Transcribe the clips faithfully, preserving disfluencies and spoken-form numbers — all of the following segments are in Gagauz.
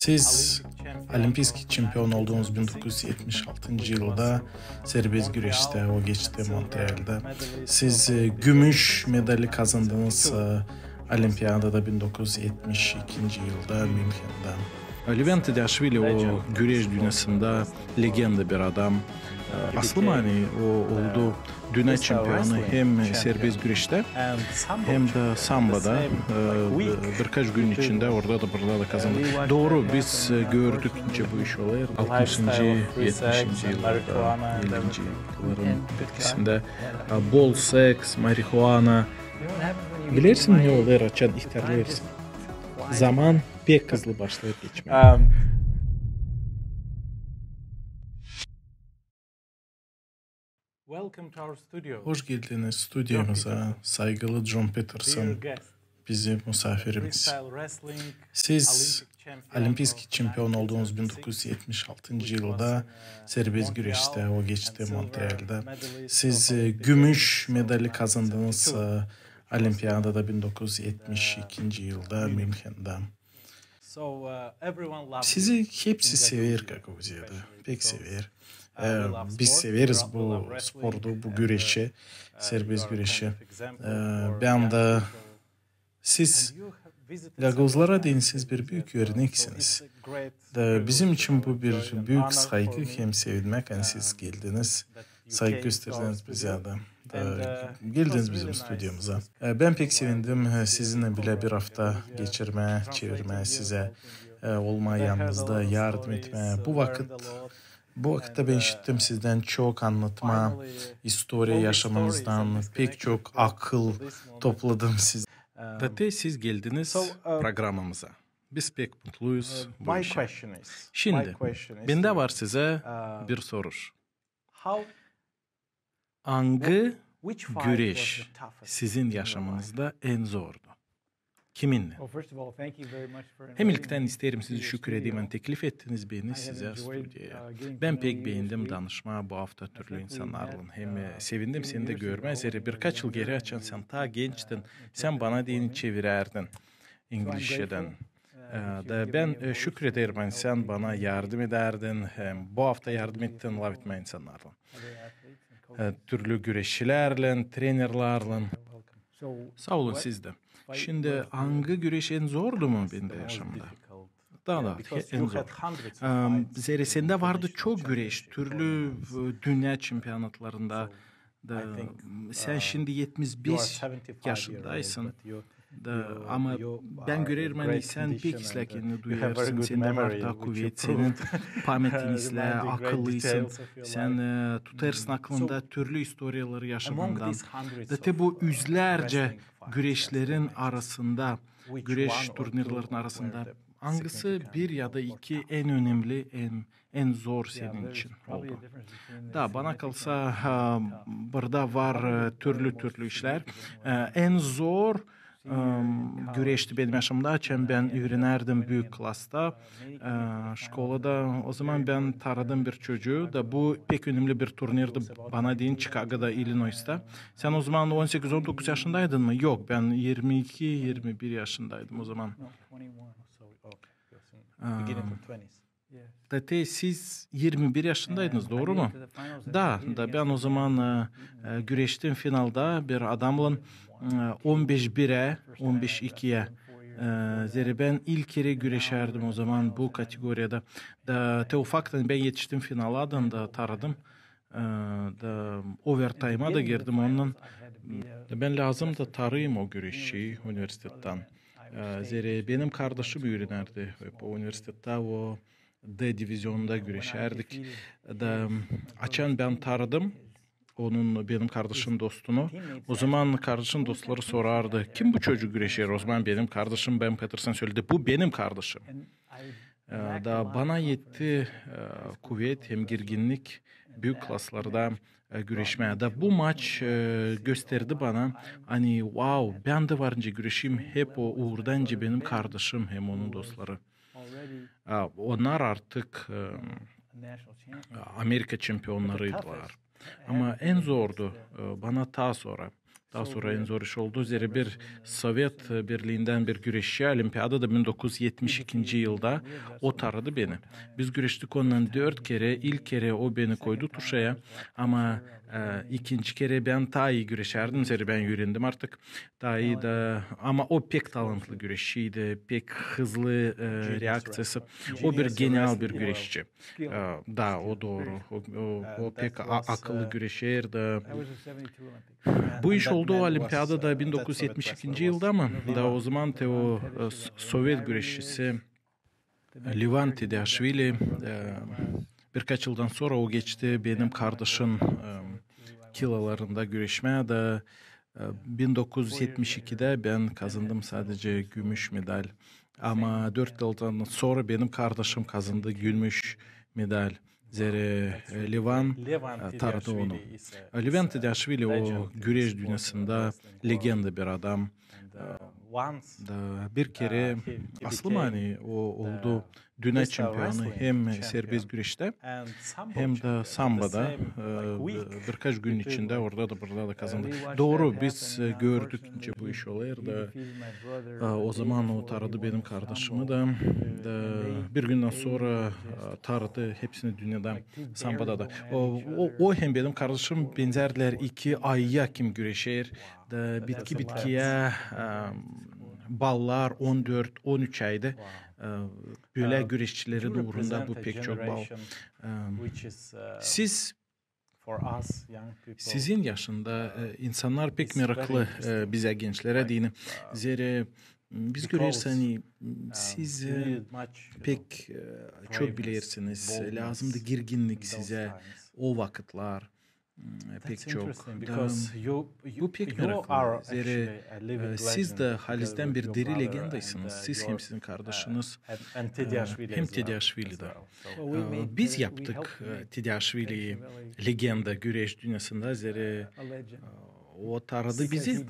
Siz olimpiyskiy çempion oldunuz bin dokuz üz etmiş altıncı yılda serbest güreştä, o geçti Montreal'da. Siz e, gümüş medali kazandınız e, olimpiyadada bin dokuz üz etmiş ikinci yılda Münhen'da. Levent Tediaşvili o güreş dünyasında legenda bir adam. E, Aslı mani o oldu dünya çempionu hem serbest güreştä, hem dä sambada. E, birkaç gün içindä orada da, burada da kazandı. Doğru, biz e, gördük, nicä bu iş olêr. Altmışıncı, etmişinci yıllarda, ellinci yılların etkisindä e, bol seks, marihuana. Bilersin, ne olêr, açan ihtärlêêrsın? Zaman pek hızlı başlêêr geçmää. Hoş geldiniz studiyamıza, saygılı John Peterson, bizim musaafirimiz. Siz olimpiyskiy çempion oldunuz bin dokuz üz etmiş altıncı yılda serbest güreştä, o geçti Montreal'da. Siz e, gümüş medali kazandınız e, olimpiyadada bin dokuz üz etmiş ikinci yılda Münhen'da. Sizi hepsi sever, Gagauziyada, pek sever. E, biz severiz bu sportu, bu güreşi, serbest güreşi. E, bän dä siz gagauzlara deyni siz bir büük örneksiniz. Da bizim için bu bir büük saygı hem sevinmäk, ani siz geldiniz, saygı gösterdiniz bizä dä. Da geldiniz bizim studiyamıza. E, bän pek sevindim e, sizinnän bilä bir afta geçirmää, çevirmää sizä, e, olmaa yanınızda, yardım etmää. Bu vakıt, bu vakıtta bän işittim sizdän çok annatmaa, istoriya yaşamanızdan, pek çok akıl topladım siz. Da te siz geldiniz programamıza. Biz pek mutluyuz bu işä. Şindi bendä var sizä bir soruş. Angı güreş sizin yaşamınızda en zordu? Kiminnän? Hem ilktän isteerim sizi şükür edeyim, ani teklif ettiniz beni sizä studiyaya. Bän pek beendim danışmaa bu afta türlü insannarlan. Hem e, sevindim seni dä görmää, zerä birkaç yıl geeri, açan sän taa gençtin, sän bana deyni çevirärdin İngilizcedän. E, da bän e, şükür ederim, ani sän bana yardım edärdin, hem bu afta yardım ettin lafetmää insannarlan. E, türlü güreşçilärlän, trenerlärlän. Saa olun siz dä. Şindi angı güreş en zordu mu bendä yaşamda? Da, da, en zor. Em, zerä sendä vardı çok güreş, türlü e, dünnä çempionatlarında. Da, sän şindi etmiş beş yaşındaysın. Da, ama bän görerim, ani sän pek islää kendini duyêrsın, sendä var taa kuvet, senin pametin islää, akıllısın. Sän e, tutêrsın aklında türlü istoriyaları yaşamından. Da te bu üzlärcä güreşlerin arasında, güreş turnirlerin arasında angısı bir ya da iki en önemli, en en zor senin için oldu? Da, bana kalsa, ha, burada var e, türlü-türlü işlär. E, en zor e, güreşti benim yaşamda, açan bän üürenärdim büük klasta e, şkolada. O zaman bän taaradım bir çocuu, da bu pek önemli bir turnirdi bana deyni Çikagoda, İllinoysta. Sän o zaman on sekiz on dokuz yaşındaydın mı? Yok, bän irmi iki, irmi bir yaşındaydım o zaman. E, Da te siz irmi bir yaşındaydınız, dooru mu? Da, da bän o zaman e, e, güreştim finalda bir adamnan e, on beş birä, on beş ikiyä. E, zerä bän ilk kerä güreşärdim o zaman bu kategoriyada. Da te ufaktan bän etiştim finala da, da taaradım. E, da overtayma da girdim onunnan. Da bän lääzımdı taarayım o güreşçiyi universitettän. E, zerä benim kardaşım üürenärdi hep o universitettä, o D divizionunda güreşärdik. Da açan bän taaradım onun, benim kardaşımın dostunu, o zaman kardaşın dostları sorardı: "Kim bu çocuk güreşer?" O zaman benim kardaşım Ben Peterson söledi: "Bu benim kardaşım." E, da bana etti e, kuvet hem girginnik büük klaslarda e, güreşmää. Da bu maç e, gösterdi bana, ani, wow, bän dä var nicä güreşeyim hep o uurda, nicä benim kardaşım hem onun dostları. A, onnar artık e, Amerika çempionlarıydılar. Ama en zordu e, bana taa sora. Taa sora en zor iş oldu. Zerä bir Sovet Birliindän bir güreşçi olimpiadada bin dokuz üz etmiş ikinci yılda o tanıdı beni. Biz güreştik onunnan dört kerä. İlk kerä o beni koydu tuşaya, ama e, ikinci kerä bän taa ii güreşärdim, zerä bän üürendim artık taa ii da. Ama o pek talantlı güreşçiydi, pek hızlı e, reakţiyası. O bir genial bir güreşçi. E, da, o dooru. O, o, o pek a- akıllı güreşer da. Bu iş oldu olimpiadada bin dokuz üz etmiş ikinci yılda, ama da o zaman te o e, s- sovet güreşçisi Levan Tediaşvili, e, birkaç yıldan sora o geçti benim kardaşın e, kilolarında güreşmää da e, bin dokuz üz etmiş ikidä bän kazandım sadece gümüş medal. Ama dört yıldan sora benim kardaşım kazandı gümüş medal. Zerä e, Levan e, tanıdı onu. E, Levan Tediaşvili o güreş dünnäsindä legenda bir adam. E, Da bir kerä aslında, ani o oldu dünnä çempionu hem serbest güreştä, hem dä sambada, e, birkaç gün içindä orada da, burada da kazandı. Dooru, biz e, gördük, nicä bu iş olêr da. E, o zaman o tanıdı benim kardaşımı da. Da bir gündän sora e, tanıdı hepsini dünnedä sambada da. O, o, o hem benim kardaşım benzärdilär iki ayıya, kim güreşer. Da bitki bitkiyä e, ballar on dört, on üç aydı. E, bölä güreşçilerin uurunda bu pek çok bal. E, siz, sizin yaşında e, insannar pek meraklı e, bizä, gençlerä deyni. Zerä m, biz göreriz, ani m, siz e, pek e, çok bilersiniz, lääzımdı girginnik sizä o vakıtlar. M, pek çok. Da bu pek meraklı. Zerä e, siz dä halizdän bir diri legendaysınız. Siz hem sizin kardaşınız e, hem Tediaşvili dä. E, biz yaptık e, Tediaşviliyi legenda güreş dünnäsindä. Zerä e, o tanıdı bizi.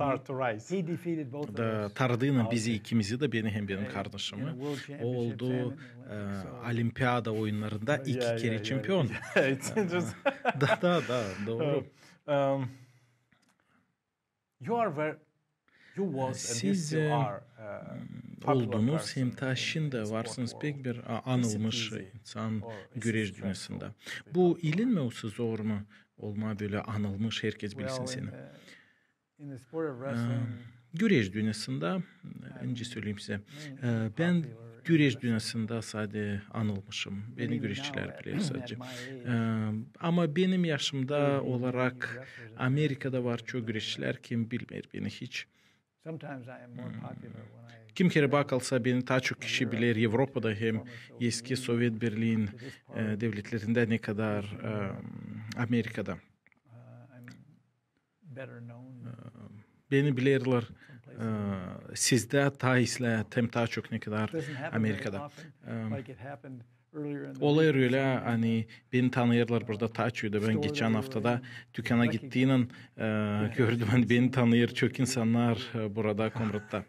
Da tanıdı bizi ikimizi dä, beni hem benim kardaşımı. O oldu e, olimpiada oyunnarında iki kerä çempion. Da, da, da, dooru. Siz e, oldunuz hem taa şindi varsınız pek bir a, anılmış insan güreş dünnäsindä. Bu ilinmää olsa zor mu olmaa bölä anılmış, herkez bilsin seni? E, güreş dünnäsindä, e, nicä söleyim sizä, e, bän güreş dünnäsindä sade anılmışım. Beni güreşçilär biler sadecä. E, ama benim yaşımda olarak Amerikada var çok güreşçilär, kim bilmeer beni hiç. Kim kerä bakılsa, beni taa çok kişi biler Evropada hem eski Sovet Birliin e, devletlerindä, ne kadar e, Amerikada. E, beni bilerlär e, sizdä taa islää, hem taa çok ne kadar Amerikada. E, olêr ölä, ani beni tanıyêrlar burada taa çok da. Bän geçän aftada tükana gittiynän e, gördüm, ani beni tanıyêr çok insannar e, burada, Komratta.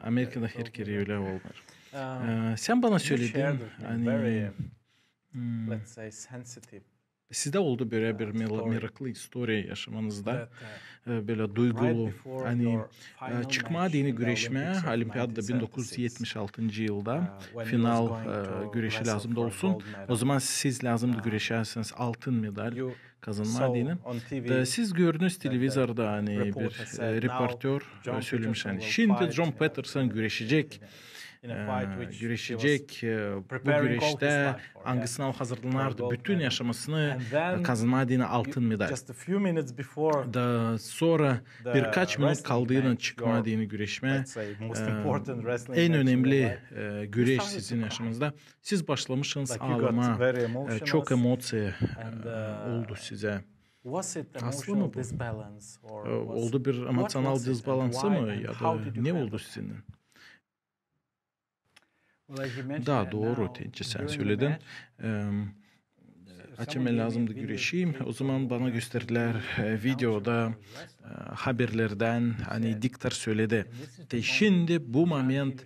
Amerikada her kerä ölä olêr. E, sän bana söledin, ani sizdä oldu bölä bir mera- meraklı istoriya yaşamanızda, e, bölä duygulu, ani e, çıkmaa deyni güreşmää olimpiadada bin dokuz üz etmiş altıncı yılda final e, güreşi lääzımdı olsun. O zaman siz lääzımdı güreşäsiniz altın medal kazanmaa deyni. Da siz gördünüz televizorda, ani bir e, reportör e, sölemiş, ani şindi John Patterson güreşecek. E, güreşecek e, bu güreştä, angısına o hazırlanardı bütün yaşamasını, e, kazanmaa deyni altın medal. Da sora birkaç minut kaldıynan çıkmaa deyni güreşmää, e, en önemli e, güreş sizin yaşamanızda. Siz başlamışsınız aalamaa, e, çok emoţiya e, oldu sizä. Aslı mı bu? E, oldu bir emoţional disbalansı mı, ya da ne oldu sizinnän? Da, dooru, te nicä sän söledin. E, açan bän lääzımdı güreşeyim, o zaman bana gösterdilär e, videoda e, haberlerdän, ani diktor söledi. Te şindi bu moment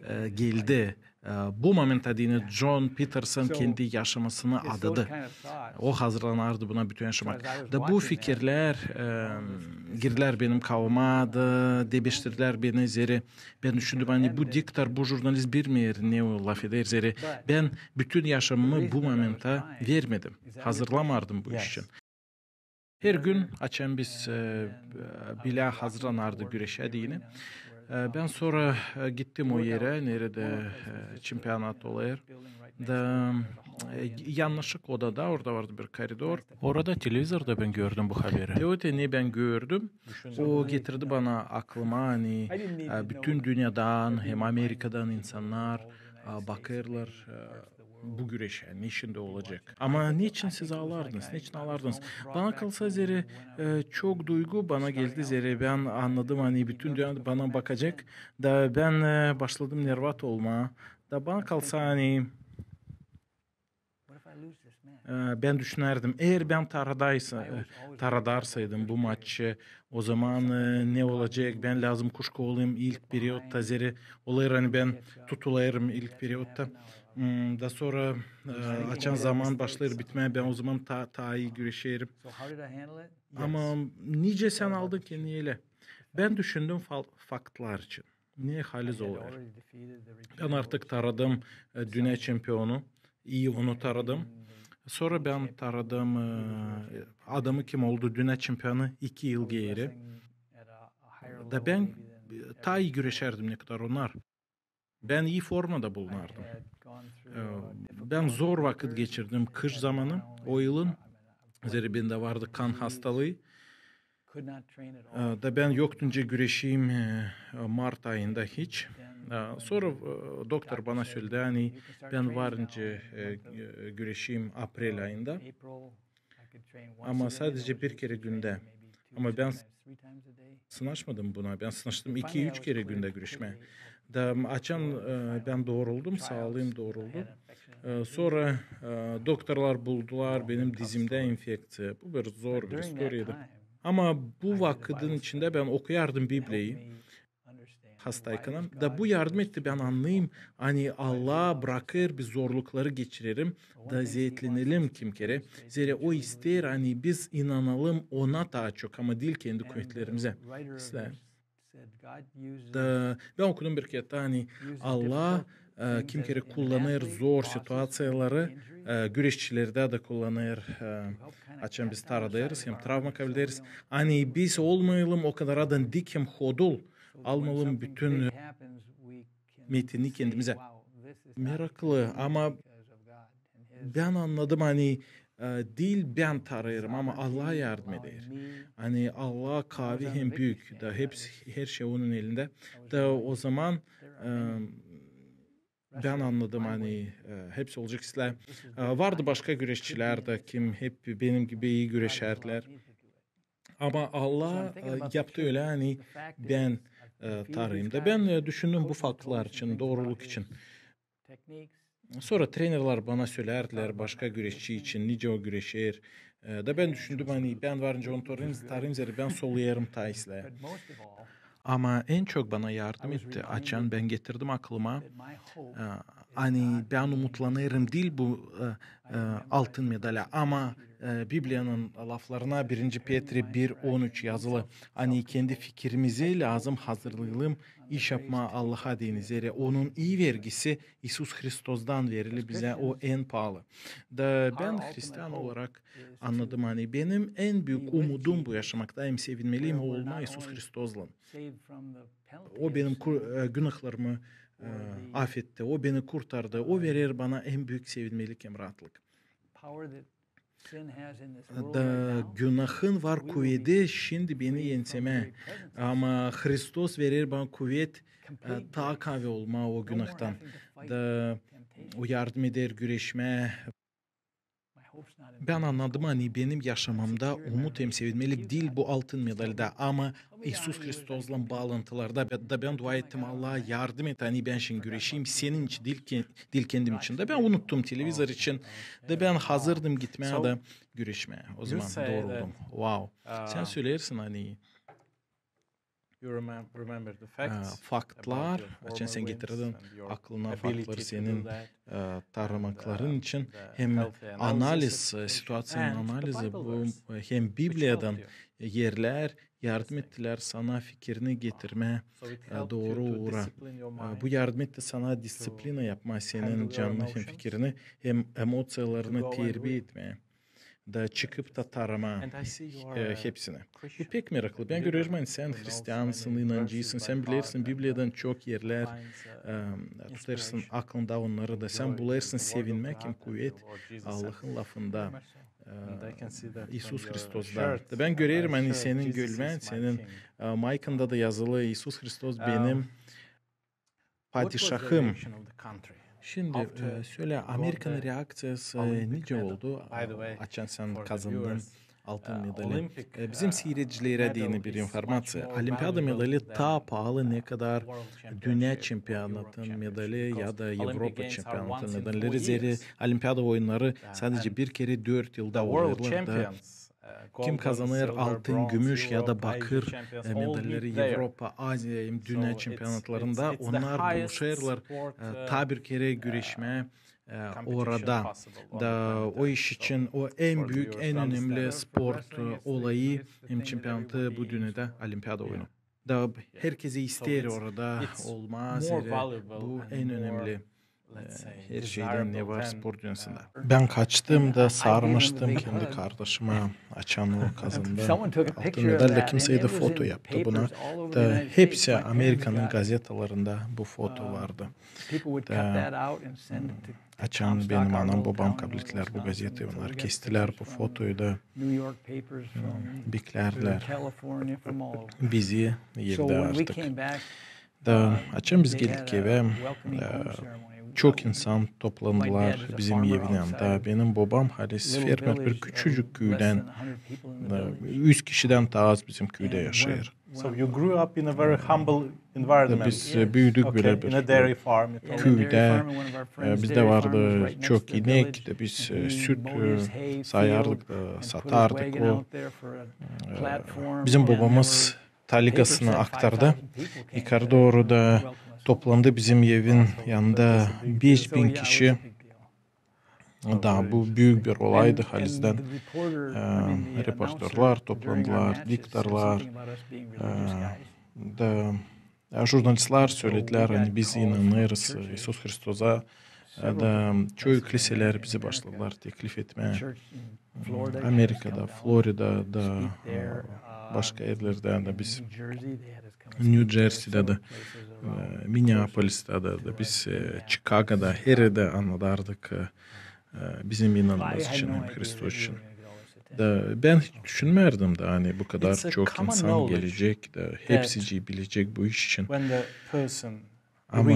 e, geldi. E, bu momentta deyni John Peterson kendi yaşamasını adadı. O hazırlanardı buna bütün yaşamak. Da bu fikirlär e, girdilär benim kafama da debeştirdilär beni, zerä bän düşündüm, ani bu diktor, bu jurnalist bilmeer, ne o lafeder, zerä bän bütün yaşamımı bu momenta vermedim, hazırlamardım bu iş için. Her gün, açan biz e, bilä hazırlanardı güreşä deyni. E, bän sora e, gittim o erä, neredä e, çempionat olêr. Da e, yanaşık odada, orada vardı bir koridor. Orada televizorda bän gördüm bu haberi. Evet, ne bän gördüm. O getirdi bana aklıma, ani e, bütün dünyadan hem Amerikadan insannar e, bakêrlar e, bu güreşä, ne şindi olacek. Ama neçin siz aalardınız, neçin aalardınız? Bana kalsa, zerä e, çok duygu bana geldi, zerä bän annadım, ani bütün dünya bana bakacek. Da bän e, başladım nervat olmaa. Da bana kalsa, ani e, bän düşünärdim, eer bän taradaysa, e, taradarsaydım bu maçı, ozaman e, ne olacek? Bän lääzım kuşka olayım ilk periodta, zerä olêr, ani bän tutulêrım ilk periodta. Hmm, da sora e, açan zaman başlêêr bitmää, bän ozaman taa, taa ii güreşerim. Ama nicä sän aldın kendini elä? Bän düşündüm fal-, faktlar için. Ne haliz olêr? Bän artık taradım e, dünnä çempionu. İi onu taradım. Sora bän taradım e, adamı, kim oldu dünnä çempionu iki yıl geeri. Da bän e, taa ii güreşärdim, ne kadar onnar. Bän ii formada bulunardım. E, bän zor vakıt geçirdim kış zamanı o yılın. Zerä bendä vardı kan hastalıı. E, da bän yoktu nicä güreşeyim e, mart ayında hiç. E, sora e, doktor bana söledi, ani bän var nicä e, e, güreşeyim aprel ayında. Ama sadecä bir kerä gündä. Ama bän sınaşmadım buna. Bän sınaştım iki-üç kerä gündä güreşmää. Da açan e, bän dooruldum, saalıım dooruldu. E, sora e, doktorlar buldular benim dizimdä infekţiya. Bu bir zor bir istoriyaydı. Ama bu vakıdın içindä bän okuyardım Bibliyayı hastaykanam. Da bu yardım etti bän annayım, ani Allah brakêr biz zorlukları geçirelim da zeetlenelim kim kerä. Zerä o isteer, ani biz inanalım ona taa çok, ama diil kendi kuvetlerimizä. İslää. Da bän okudum bir kerä, ani Allah e, kim kerä kullanêr zor situaţiyaları, e, güreşçilerdä dä kullanêr, e, açan biz taradêrız hem travma kablederiz. Ani biz olmayalım o kadar adan dik hem hodul, almayalım bütün metini kendimizä. Meraklı, ama bän annadım, ani e, diil bän tarêêrım, ama Allah yardım eder. Ani Allah kaavi hem büük, da hepsi, herşey onun elindä. Da ozaman e, bän annadım, ani e, hepsi olacek islää. E, vardı başka güreşçilär dä, kim hep benim gibi ii güreşärdilär. Ama Allah e, yaptı ölä, ani bän e, tarayım. Da bän e, düşündüm bu faktlar için, dooruluk için. Sora trenerlär bana sölärdilär başka güreşçi için, nicä o güreşer. E, da bän düşündüm, ani bän var nicä onu tarayım, tarayım, zerä bän soluyêrım taa islää. Ama en çok bana yardım etti, açan bän getirdim aklıma, e, ani bän umutlanêrım diil bu e, e, altın medalä, ama e, Bibliyanın laflarına, birinci Petri bir on üç yazılı, ani kendi fikirimizi lääzım hazırlayalım iş yapmaa Allaha deyni, zerä onun ii vergisi İisus Hristostan verili bizä, o en paalı. Da bän hristian olarak annadım, ani benim en büük umudum bu yaşamakta hem sevinmeliyim olmaa İisus Hristoslan. O benim ku-, e, günahlarımı e, afetti, o beni kurtardı, o verer bana en büük sevinmelik hem raatlık. Da günahın var kuvedi şindi beni ensemää. Ama Hristos verer bana kuvet e, taa kaavi olmaa o günahtan. Da o yardım eder güreşmää. Bän annadım, ani benim yaşamamda umut hem sevinmelik diil bu altın medalda, ama İisus Hristoslan baalantılarda. Da bän dua ettim, Allah, yardım et, ani bän şindi güreşeyim senin için, diil ke-, diil kendim için. Da bän unuttum televizor için. Da bän hazırdım gitmää da güreşmää. Ozaman dooruldum. Wow. Sän söleersin, ani e, faktlar, açan sän getirdin aklına faktları senin, e, tarımakların için, hem analiz, e, situaţiyanın analizi, bu, e, hem Bibliyadan erlär yardım ettilär sana fikirini getirmää, e, dooru uura. E, bu yardım etti sana disţiplina yapmaa senin canını hem fikirini, hem emoţiyalarını terbiya etmää da çıkıp da tarımaa, e, hepsini. Bu pek meraklı. Bän görerim, ani sän hristiansın, inancısın, sän bilersin Bibliyadan çok erlär, e, tutêrsın aklında onnarı da. Sän bulêrsın sevinmäk hem kuvet Allahın lafında, e, İisus Hristosda. Da bän görerim, ani senin gölmän, senin, e, maykanda da yazılı: İisus Hristos benim padişahım. Şindi, e, sölä, Amerikanın reakţiyası, e, nicä oldu, açan sän kazandın altın medali? E, bizim siiredicilerä deyni bir informaţiya. Olimpiada medali taa paalı, ne kadar dünnä çempionatın medali ya da Evropa çempionatın medalleri. Zerä Olimpiada oyunnarı sadecä bir kerä dört yılda olêrlar da kim kazanêr altın, gümüş ya da bakır, e, medalleri Evropa, Aziya hem dünnä çempionatlarında, onnar buluşêrlar, e, taa bir kerä güreşmää, e, orada. Da o iş için o en büük, en önemli sport, e, olayı hem çempionatı bu dünnedä Olimpiada oyunu. Da herkezi isteer orada olmaa, zerä bu en önemli, e, her şeydän ne var sport dünnedä. Bän kaçtım da sarmıştım kendi kardaşıma, açan o kazandı altın medal, da kimsey dä foto yaptı buna. Da hepsi Amerikanın gazetalarında bu foto vardı. Da açan benim anam-bobam kablettilär bu gazetayı, onnar kestilär bu fotoyu da, hmm, beklärdilär bizi evdä artık. Da açan biz geldik evä, e, çok insan toplandılar bizim evin yanında. Benim bobam halis fermer, bir küçücük küüdän, e, üz kişidän taa az bizim küüdä yaşêêr. So you grew up in a very humble environment. Biz, e, büüdük bölä bir küüdä. E, bizdä vardı çok inek, da biz, e, süt, e, sayardık da satardık o. E, bizim bobamız taligasını aktardı. Yukarı dooru da toplandı bizim evin yanında beş bin kişi. Da bu büük bir olaydı halizdän. E, reportörlar toplandılar, diktorlar, e, da, e, jurnalistlär söledilär, ani biz inanêrız İisus Hristosa, e, da çoyu kiliselär bizi başladılar teklif etmää. Amerikada, Floridada, e, başka erlerdä dä biz, New Jersey'dä dä, e, Minneapolis'ta da, da biz, e, Chicago'da, her erdä annadardık, e, bizim inanmamız için hem Hristos için. Da bän hiç düşünmärdim da, ani bu kadar çok insan gelecek da hepsicii bilecek bu iş için. Ama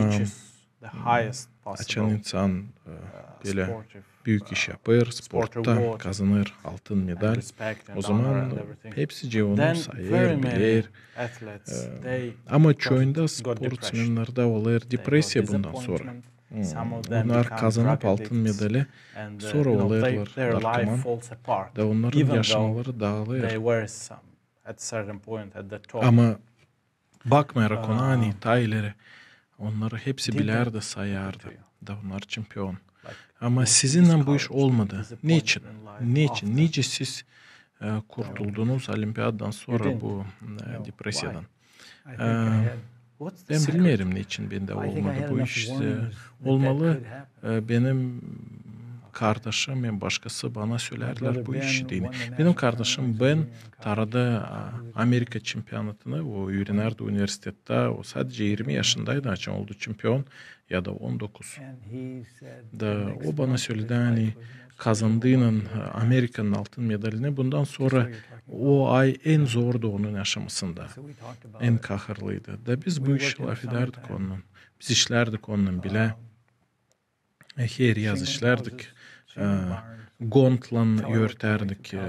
açan insan, e, bölä büük iş yapêr sportta, kazanêr altın medal, ozaman hepsicii onu sayêr, biler. E, ama çoyunda sportsmennerdä olêr depressiya bundan sora. Hmm. Onnar kazanıp altın medali, sora olêrlar narkoman. Da onnarın yaşamaları daalêr. Ama bakmayarak ona, ani taa ileri onnarı hepsi bilärdi, sayardı. Da onnar çempion. Ama sizinnän bu iş olmadı. Neçin? Neçin? Nicä siz, e, kurtuldunuz olimpiadadan sora bu, e, depressiyadan? E, bän bilmeerim, neçin bendä olmadı bu iş. E, olmalı, e, benim kardaşım hem başkası bana sölärdilär bu işi deyni. Benim kardaşım Ben taarıdı, a, Amerika çempionatını, o üürenärdi universitettä, o sadecä irmi yaşındaydı, açan oldu çempion, ya da on dokuz. Da o bana söledi, ani kazandıynan, e, Amerikanın altın medalini, bundan sora o ay en zordu onun yaşamasında. En kahırlıydı. Da biz bu işi lafedärdik onunnan. Biz işlärdik onunnan bilä. E, her yaz işlärdik. E, gontlan örtärdik, e,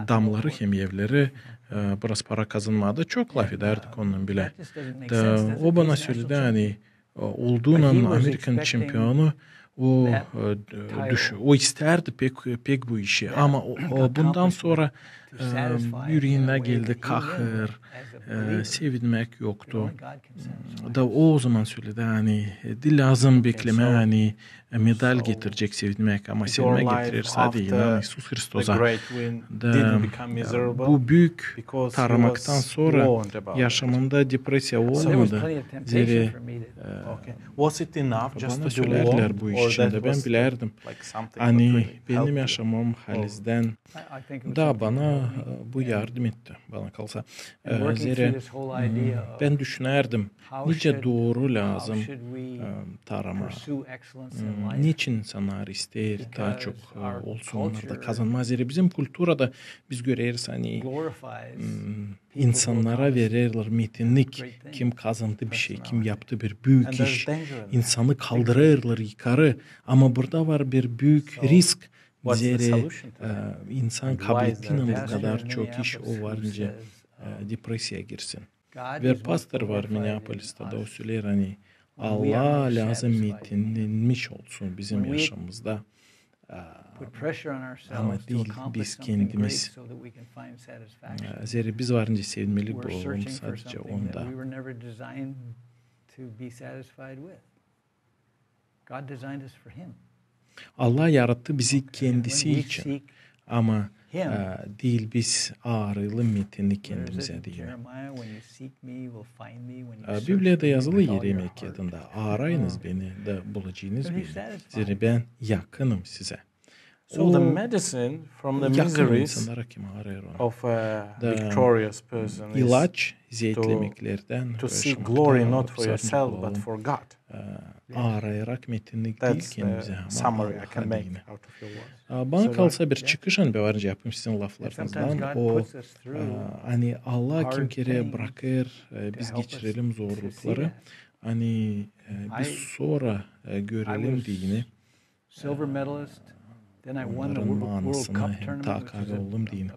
damları hem evleri, e, biraz para kazanmaa da çok lafedärdik onunnan bilä. Da o bana söledi, ani, e, olduunan Amerikan çempionu, o, e, düş-, o istärdi pek, pek bu işi. Ama o, o bundan sora e, üreeminä geldi kahır, e, sevinmäk yoktu. Da o zaman söledi, ani, e, diil lääzım beklemää, ani, e, medal getirecek sevinmäk, ama sevinmäk getirer sade inan İisus Hristosa. Da, e, bu büük taaramaktan sora yaşamında depresiya olmadı. Zerä, e, bana sölärdilär bu iş için, da bän bilärdim, ani benim yaşamam halizdän da bana, e, bu yardım etti, bana kalsa. E, zerä, m, bän düşünärdim, nicä dooru lääzım, e, taaramaa. M, neçin insannar isteer taa çok, e, olsun onnarda kazanmaa? Zerä bizim kulturada biz göreriz, ani, m, insannara vererlär metinnik, kim kazandı bir şey, kim yaptı bir büük iş. İnsanı kaldırêrlar yukarı, ama burada var bir büük risk. Zerä, e, insan kablettiynän bu kadar çok iş, o var nicä, e, depresiya girsin. Bir pastor var Minneapolis'ta, da o söleer, ani Allah lääzım metinlenmiş olsun bizim yaşamamızda. E, ama diil biz kendimiz. E, zerä biz var nicä sevinmeli olalım sadecä Onda. Allah yarattı bizi Kendisi için, ama, e, diil biz aarayalım metinni kendimizä deyni. E, Bibliyada yazılı Yeremiya kiyadında: "Aarayınız beni, da bulacınız beni. Zerä bän yakınım sizä." O yakın insannara, kim aarêêr onu. Da ilaç zeetlemeklerdän, yaşamaktan, e, aarayarak metinni diil kendimizä, ama Allaha deyni. A, bana kalsa, bir çıkış bän var nicä yapayım sizin laflarınızdan. O, e, ani Allah kim kerä brakêr, e, biz geçirelim zorlukları, ani, e, biz sora, e, görelim deyni. Onnarın maanasını hem taa kaavi olalım deyni.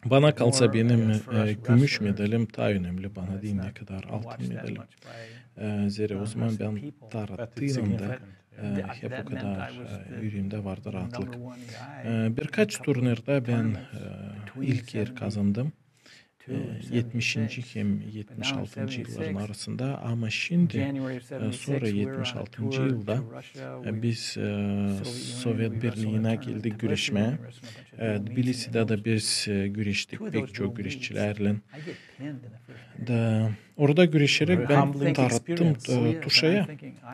Bana kalsa, benim, e, gümüş medalim taa önemli bana deyni, ne kadar altın medalim. E, zerä o zaman bän tarattıynam da, e, hep o kadar, e, üreemdä vardı raatlık. E, birkaç turnirda bän, e, ilk er kazandım. E, etmişinci hem etmiş altıncı yılların arasında, ama şindi, e, sora etmiş altıncı yılda, e, biz, e, Sovet Birliinä geldik güreşmää. E, Tbilisidä dä biz, e, güreştik pek çok güreşçilärlän. Da orada güreşeräk bän tarattım, e, tuşaya.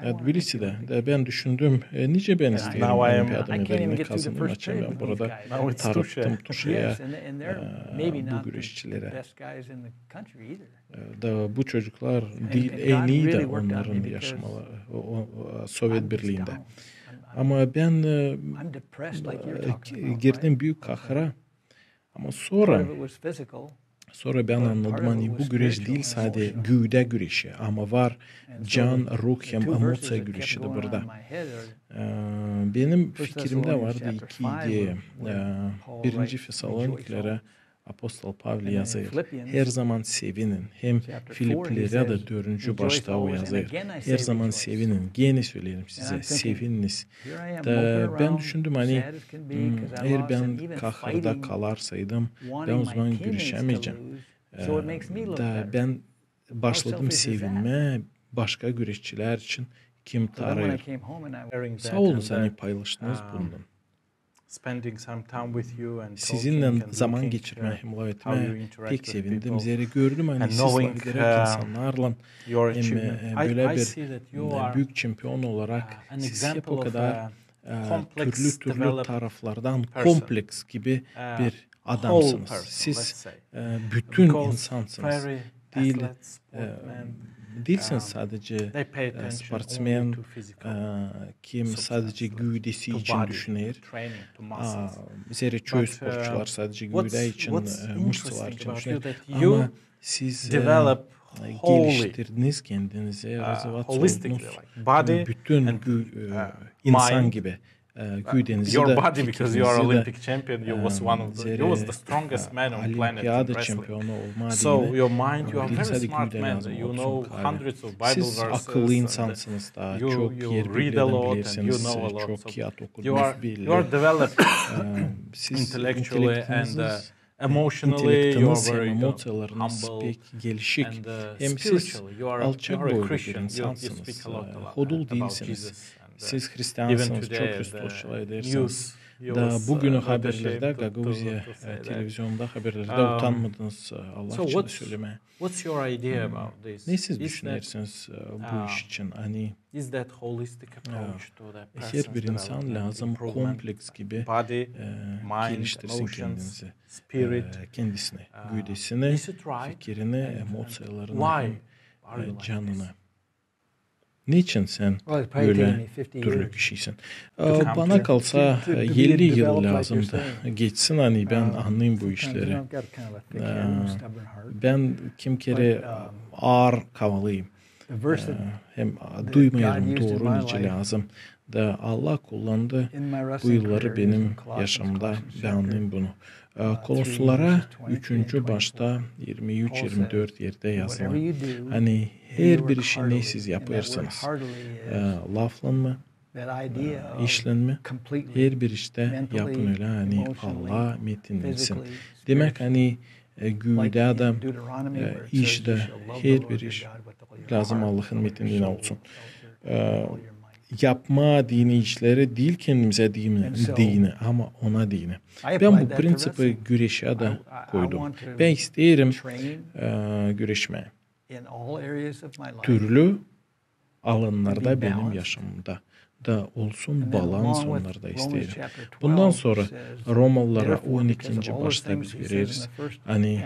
E, Tbilisidä. Da bän düşündüm, e, nicä bän isteerim olimpiada medalini kazanayım, açan bän burada tarattım tuşaya, e, bu güreşçilerä. E, da bu çocuklar diil en ii dä onnarın yaşamaları, o, o, o, Sovet Birliindä. Ama bän, e, e, girdim büük kahıra. Ama sora, sora bän annadım, ani bu güreş diil sade güüdä güreşi, ama var can, ruh hem emoţiya güreşi dä burada. E, benim fikirimdä vardı iki ideya. E, birinci Fesalonikilerä apostol Pavli yazêr: "Herzaman sevinin." Hem Filippilerä dä dördüncü başta o yazêr: "Herzaman sevinin." Genä söleerim sizä, sevininiz. Da bän düşündüm, ani, m, eer bän kahırda kalarsaydım, bän o zaman güreşämeyecäm. E, da bän başladım sevinmää başka güreşçilär için, kim tarêêr. Saa olun, ani paylaştınız bundan. Sizinnän zaman geçirmää hem lafetmää pek sevindim. Zerä gördüm, ani siz lafederäk insannarlan hem, e, bölä bir, e, büük çempion olarak siz hep o kadar, e, türlü-türlü taraflardan kompleks gibi bir adamsınız. Siz, e, bütün insansınız. Diil, e, diilsiniz sadecä, e, sportsmen, e, kim sadecä güüdesi için düşüner. A, zerä çoyu sportçular sadecä güüdä için, e, mışţalar için düşüner. Ama siz, e, geliştirdiniz kendinizi, razıvat oldunuz bütün gü-, e, insan gibi. e, güüdenizi dä, fikirinizi dä, e, zerä, e, olimpiada çempionu olmaa deyni, e, bildiniz dä güüdä lääzım olsun. Siz akıllı insansınız da, çok er Bibliyadan bilersiniz, e, çok kiyat okudunuz belli. E, siz intellektinizä, emotionally, emotionally, emoţiyalarınız pek gelişik. Hem siz alçak boylu bir insansınız, e, hodul diilsiniz. Siz hristiansınız, çok restorçuluk edersiniz. Da bugünü haberlerdä, Gagauziya, e, televizionda haberlerdä utanmadınız, e, Allah için sölemää. Ne siz düşünersiniz, e, bu iş için? Ani, e, herbir insan lääzım kompleks gibi, e, geliştirsin kendinizi, e, kendisini, güüdesini, fikirini, emoţiyalarını hem, e, canını. Neçin sän bölä türlü kişisin? E, bana kalsa, e, elli yıl lääzımdı geçsin, ani bän annayım bu işleri. E, bän kim kerä aar kavalıyım. E, hem duymayêrım dooru nicä lääzım. Da Allah kullandı bu yılları benim yaşamda, bän annayım bunu. E, Kolossalara üçüncü başta irmi üç, irmi dört erdä yazılı. Ani herbir işi ne siz yapêrsınız, e, laflan mı, e, işlän mi, herbir iştä yapın ölä, ani Allah metinlensin. Demäk, ani, e, güüdä dä, e, iştä, herbir iş lääzım Allahın metinlenmää olsun. E, yapmaa deyni işleri diil kendimizä deyni, ama Ona deyni. Bän bu prinţipi güreşä dä koydum. Bän isteerim, e, güreşmää türlü alannarda benim yaşamamda da olsun balans, onnarda isteerim. Bundan sora Romalılara on ikinci başta biz göreriz, ani,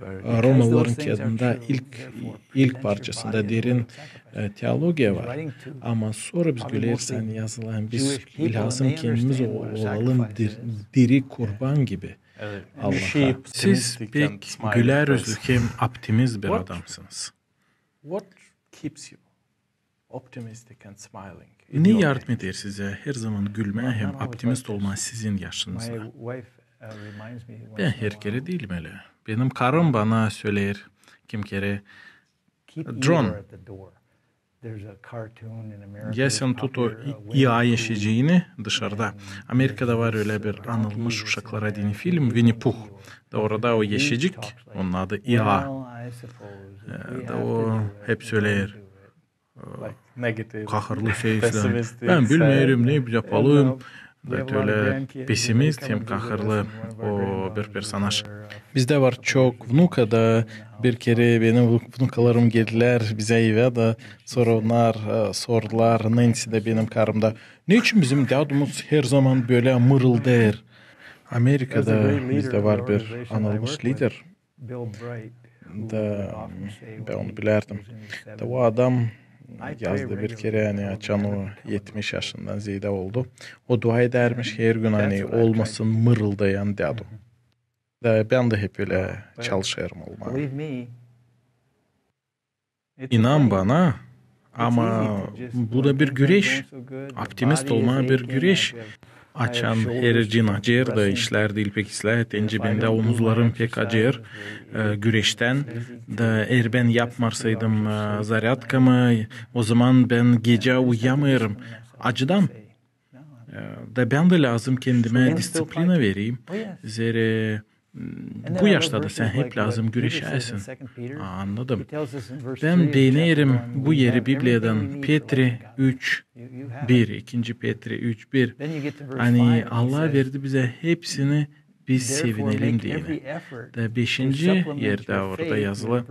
e, Romalıların kiyadında ilk, ilk parçasında derin, e, teologiya var. Ama sora biz göreriz, ani yazılı, ani biz lääzım kendimiz o-, olalım dir-, diri kurban gibi Allaha. Siz pek gülär üzlü hem optimist bir adamsınız. Ne yardım eder sizä herzaman gülmää hem optimist olmaa sizin yaşınızda? Bän her kerä diilim ölä. Benim karım bana söleer kim kerä, John, ya sän tut o i-, ia eşecini dışarda. Amerikada var ölä bir anılmış uşaklara deyni film, Winnie Puuh. Da orada o eşecik, onun adı ia. E, da o hep söleer, kahırlı seslän: "Bän bilmeerim, ne yapalım." Da ölä pesimist hem kahırlı o bir personaj. Bizdä var çok vnuka da, bir kerä benim vnuk-, vnukalarım geldilär bizä evä da sora onnar, e, sordular, Nancy da benim karım da: "Neçin bizim dädumuz herzaman bölä mırıldêêr?" Amerikada bizdä var bir anılmış lider, da bän onu bilärdim. Da o adam yazdı bir kerä, ani açan o etmiş yaşından zeedä oldu, o dua edärmiş her gün, ani olmasın mırıldayan dädu. Da bän dä hep ölä çalışêrım olmaa. İnan bana, ama bu da bir güreş. Optimist olmaa bir güreş. Açan her cin acêêr da işlär diil pek islää, deyni bendä omuzlarım pek acêêr, e, güreştän. Da eer bän yapmarsaydım, e, zarâdkamı, ozaman bän gecä uyuyamêêrım acıdan. E, da bän dä lääzım kendimä disţiplina vereyim. Zerä, m, bu yaşta da sän hep lääzım güreşäsin. Annadım. Bän beenerim bu eri Bibliyadan, Petri üç bir, ikinci Petri üç bir. Ani Allah verdi bizä hepsini biz sevinelim deyni. Da beşinci erdä orada yazılı,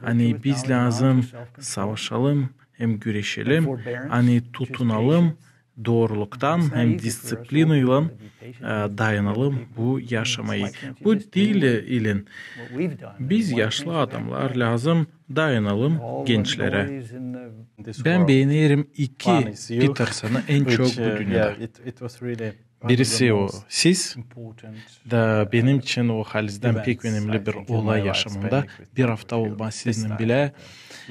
ani biz lääzım savaşalım hem güreşelim, ani tutunalım dooruluktan hem disţiplinaylan, e, dayanalım bu yaşamayı. Bu diil, e, ilin. Biz, yaşlı adamnar, lääzım dayanalım gençlerä. Bän beenerim iki Petersonı en çok bu dünnedä. Birisi o siz, da benim için o halizdän pek önemli bir olay yaşamamda. Bir afta olmaa sizinnän bilä,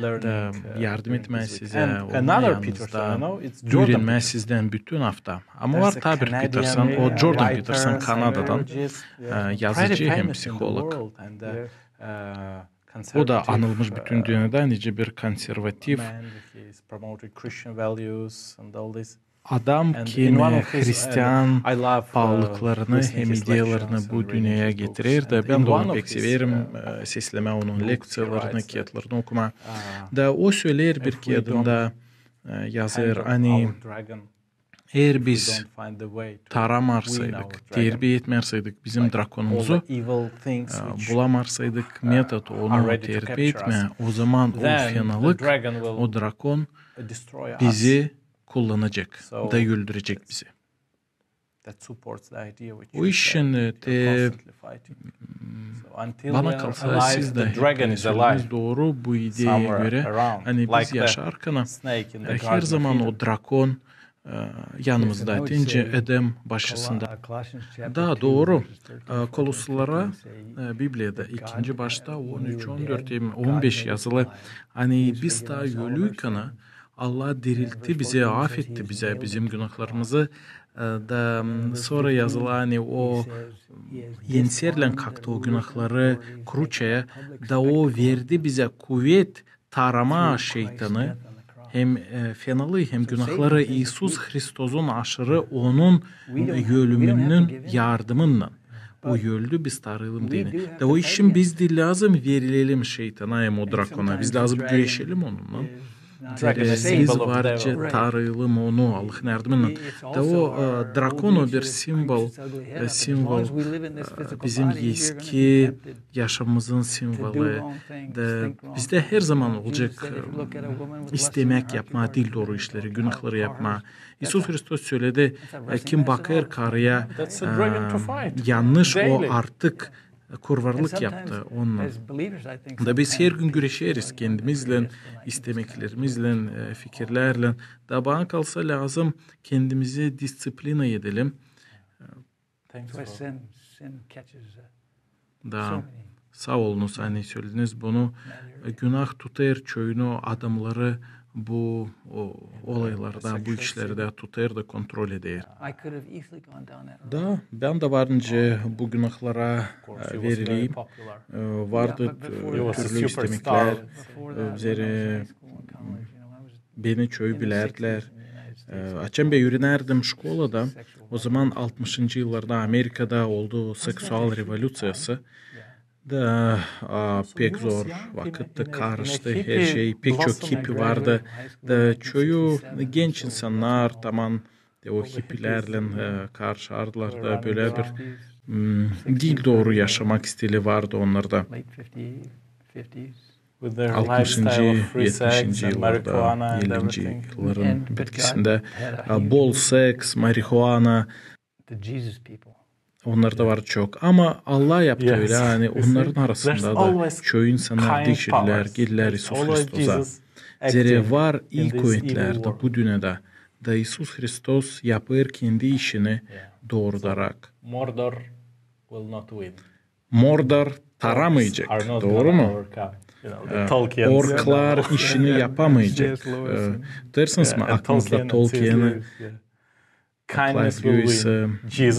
da yardım etmää sizä, olmaa yanınızda, üürenmää sizdän bütün afta. Ama var taa bir Peterson, o Jordan Peterson, Kanadadan, e, yazıcı hem psiholog. O da anılmış bütün dünnedä nicä bir konservativ adam, kim hristian paalılıklarını hem ideyalarını bu dünneyä getirer. Da bän dä onu pek severim, e, seslemää onun lekţiyalarını, kiyatlarını okumaa. Da o söleer bir kiyadında, e, yazêr, ani eer biz taaramarsaydık, terbiya etmärsaydık bizim drakonumuzu, e, bulamarsaydık metod onu terbiya etmää, ozaman o fenalık, o drakon bizi kullanacek da öldürecek bizi. O işin, e, te bana kalsa, siz dä hep sölediniz dooru bu ideyaya görä, ani biz yaşarkana, e, her zaman o drakon, e, yanımızda, deyni Edem başçasında. Da, dooru. E, Koloslara, e, Bibliyada ikinci başta on üç, on dört hem on beş yazılı, ani biz taa ölüykänä Allah diriltti bizi, afetti bizä bizim günahlarımızı, e, da, m, sora yazılı, ani o enserlän kalktı o günahları kruçaya, da o verdi bizä kuvet taaramaa şeytanı, hem, e, fenalıı, hem günahları İisus Hristosun aşırı onun, e, ölümünün yardımınnan. O öldü, biz taarıyalım deyni. Da o işin biz dä lääzım verilelim şeytana hem o drakona. Biz lääzım güreşelim onunnan. Biz varca taarıyalım onu Allahın yardımınnan. Da o, e, drakon o bir simbol, e, simbol, e, bizim eski yaşamamızın simvolu. Da bizdä her zaman olacek, e, istemäk yapmaa diil dooru işleri, günahları yapmaa. İisus Hristos söledi, e, kim bakêr karıya, e, yannış, o artık kurvarlık yaptı onunnan. Da biz her gün güreşeriz kendimizlän, istemeklerimizlän, e, fikirlerlän. Da bana kalsa lääzım kendimizi disţiplina edelim. Da saa olunuz, ani sölediniz bunu. E, günah tutêr çoyunu adamnarı bu, o, olaylarda, bu işlerdä tutêr da kontrol eder. Da, bän dä var nicä bu günahlara, e, verileyim. E, vardı, e, türlü istemeklär, e, üzeri beni çoyu bilärdilär. E, açan bän üürenärdim şkolada, ozaman altmışıncı yıllarda Amerikada oldu seksual revolüţiyası. Da, a, pek zor vakıttı, karıştı her şey, pek çok hipi vardı. Da çoyu genç insannar taman, e, o hipilärlän, e, karışardılar da bölä bir, m, diil dooru yaşamak stili vardı onnarda. Altmışıncı, etmişinci yıllarda, ellinci yılların bitkisindä, e, bol seks, marihuana. Onnarda var çok. Ama Allah yaptı ölä, ani onnarın arasında da çoyu insannar diişildilär, geldilär İisus Hristosa. Zerä var ii kuvetlär dä bu dünnedä. Da İisus Hristos yapêr kendi işini doorudarak. Mordor taaramayacek, dooru mu? E, orklar işini yapamayacek. E, deersiniz mi aklınızda Tolkieni, Clive Lewis'i,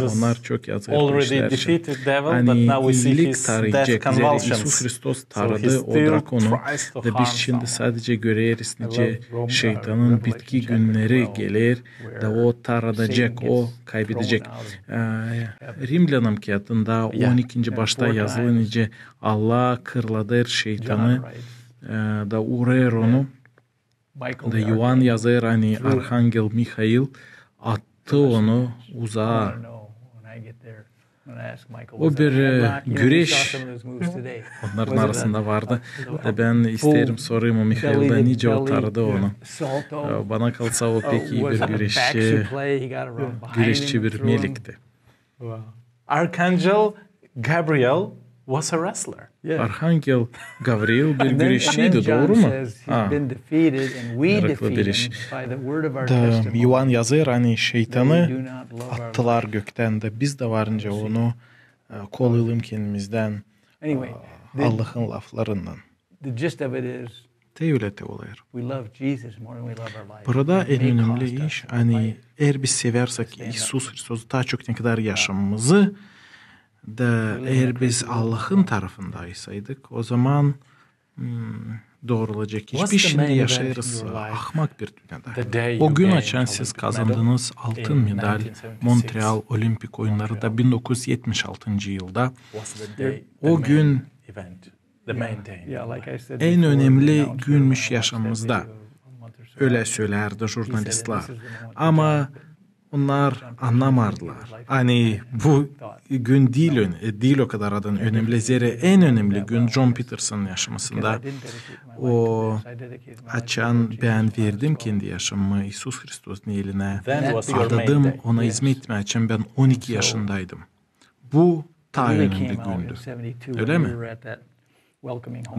onnar çok yazêr bu işlär için. Ani iilik taarayacek, zerä İisus Hristos taaradı o drakonu, da biz şindi sadecä göreriz, nicä şeytanın bitki günneri geler, da o taaranacek, o kaybedecek. E, Rimlänam kiyatında on ikinci başta yazılı, nicä Allah kırladêr şeytanı, e, da urêr onu. Da İoan yazêr, ani arhangel Mihail attı onu uzaa. O bir, e, güreş onnarın arasında vardı. Da bän isteerim sorayım o Mihaildan, nicä o taaradı onu. E, bana kalsa o pek ii bir güreşçi, güreşçi bir melikti. Arhangel Gabriel was a wrestler. Arhangel Gavriil bir güreşçiydi, dooru mu? Ha, meraklı bir iş. Da İoan yazêr, ani şeytanı attılar göktän, da biz dä var nicä onu e, koluyalım kendimizdän, e, Allahın laflarından. Te ölä te olêr. Burada en önemli iş, ani eer biz sevärsek İisus Hristosu taa çok, ne kadar yaşamamızı, da eer biz Allahın tarafındaysaydık, ozaman, hmm, doorulacek iş. Biz şindi yaşêêrız ahmak bir dünnedä. O gün, açan siz kazandınız altın medal Montreal Olimpik oyunlarında bin dokuz üz etmiş altıncı yılda, o gün en önemli günmüş yaşamamızda. Ölä sölärdi jurnalistlär. Ama onnar annamardılar, ani bu gün diil, e, diil o kadar da önemli. Zerä en önemli gün John Petersonun yaşamasında, o, açan bän verdim kendi yaşamamı İisus Hristosun elinä, adadım ona izmet etmää, açan bän on iki yaşındaydım. Bu taa önemli gündü. Ölä mi?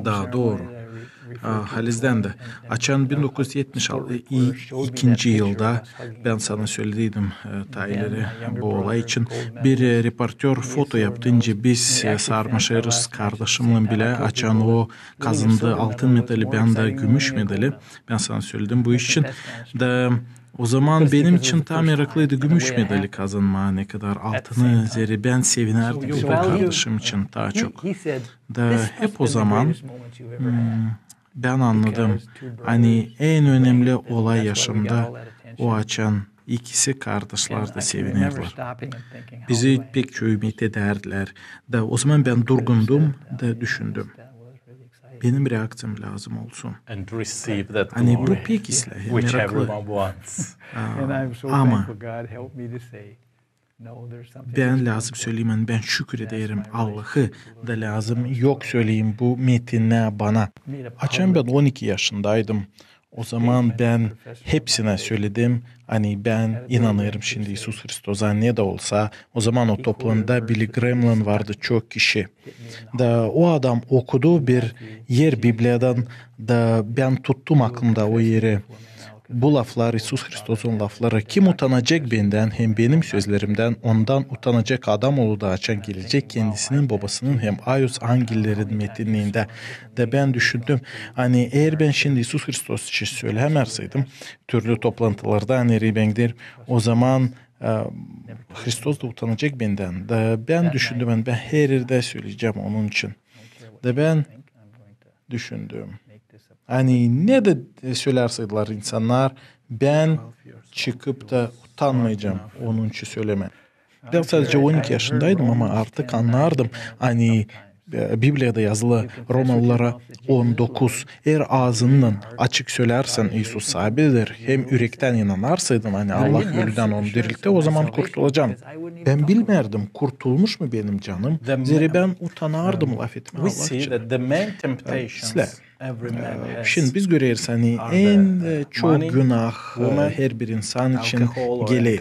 Da, dooru. A, halizdän dä, açan bin dokuz üz etmiş ikinci yılda bän sana sölediydim, e, taa ileri bu olay için, bir, e, reportör foto yaptı, nicä biz, e, sarmaşêrız kardaşımnan bilä, açan o kazandı altın medali, bän dä gümüş medali. Bän sana söledim bu iş için. Da ozaman benim için taa meraklıydı gümüş medali kazanmaa, ne kadar altını, zerä bän sevinärdim kardaşım için taa çok. Da hep ozaman, hmm, bän annadım, ani en önemli olay yaşamda o, açan ikisi kardaşlar da sevinerlär. Bizi pek çok ümit edärdilär. Da ozaman bän durgundum da düşündüm, benim reakţiyam lääzım olsun, ani bu pek islää, meraklı. A, ama bän lääzım söleyim, ani bän şükür ederim Allahı, da lääzım yok söleyim bu metinnä bana. Açan bän on iki yaşındaydım, ozaman bän hepsinä söledim, ani bän inanêrım şindi İisus Hristosa, ne dä olsa. Ozaman o toplantıda Billy Grahamlan vardı çok kişi. Da o adam okudu bir er Bibliyadan, da bän tuttum aklımda o eri. Bu laflar, İisus Hristosun lafları: "Kim utanacek bendän hem benim sözlerimdän, ondan utanacek Adam Oolu da, açan gelecek kendisinin Bobasının hem ayuz angellerin metinniindä." Da bän düşündüm, ani eer bän şindi İisus Hristos için sölämärseydim türlü toplantılarda, ani Ribengdir, ozaman, e, Hristos da utanacek bendän. Da bän düşündüm, ani bän her erdä söleyecäm onun için. Da bän düşündüm, ani ne dä sölärseydiler insannar, bän çıkıp da utanmayacam onun için sölemää. Bän sadecä on iki yaşındaydım, ama artık annardım, ani, e, Bibliyada yazılı Romalılara on dokuz: "Eer aazınnan açık sölärsen, İisus saabidir, hem ürektän inanarsaydın, ani Allah ölüdän onu diriltti, ozaman kurtulacan." Bän bilmärdim, kurtulmuş mu benim canım, zerä bän utanardım lafetmää Allah için. Şindi biz göreriz, ani en, e, çok günah, e, herbir insan için geler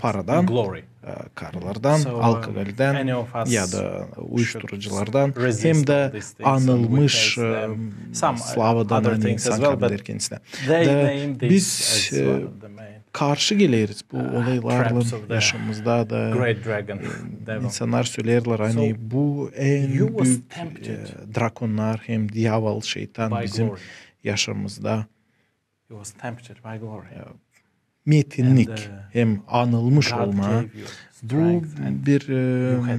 paradan, e, karılardan, alkogoldän ya da uyuşturuculardan, hem dä anılmış, e, slavadan, ani insan kabul eder kendisinä. Da biz, e, karşı geleriz bu olaylarlan yaşamamızda da, e, insannar söleerlär, ani bu en büük, e, drakonnar hem diaval, şeytan bizim yaşamamızda. Metinnik hem anılmış olmaa, bu bir, e,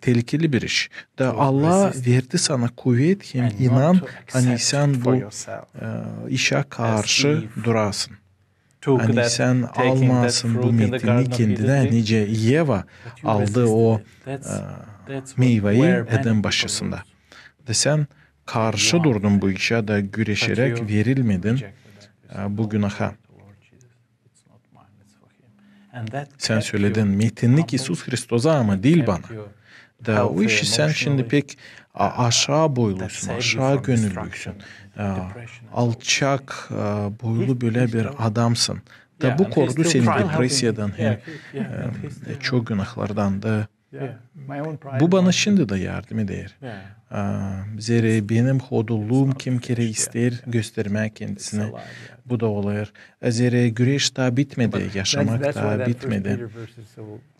tehlükeli bir iş. Da Allah verdi sana kuvet hem inan, ani sän bu, e, işä karşı durasın. Ani sän almaasın bu metinni kendinä, nicä Eva aldı o, e, meyvayı Eden başçasında. Da sän karşı durdun bu işä da güreşeräk verilmedin, e, bu günaha. Sän söledin, metinnik İisus Hristosa, ama diil bana. Da o işi sän şindi pek a-, aşaa boyluysun, aşaa gönüllüsün, e, alçak, e, boylu bölä bir adamsın. Da bu korudu seni depressiyadan hem, e, çok günahlardan da. Bu bana şindi dä yardım eder. Aa, zerä benim hodulluum kimi kerä isteer göstermää kendisinä. Bu da olêr. Zerä güreş taa bitmedi, yaşamak taa bitmedi.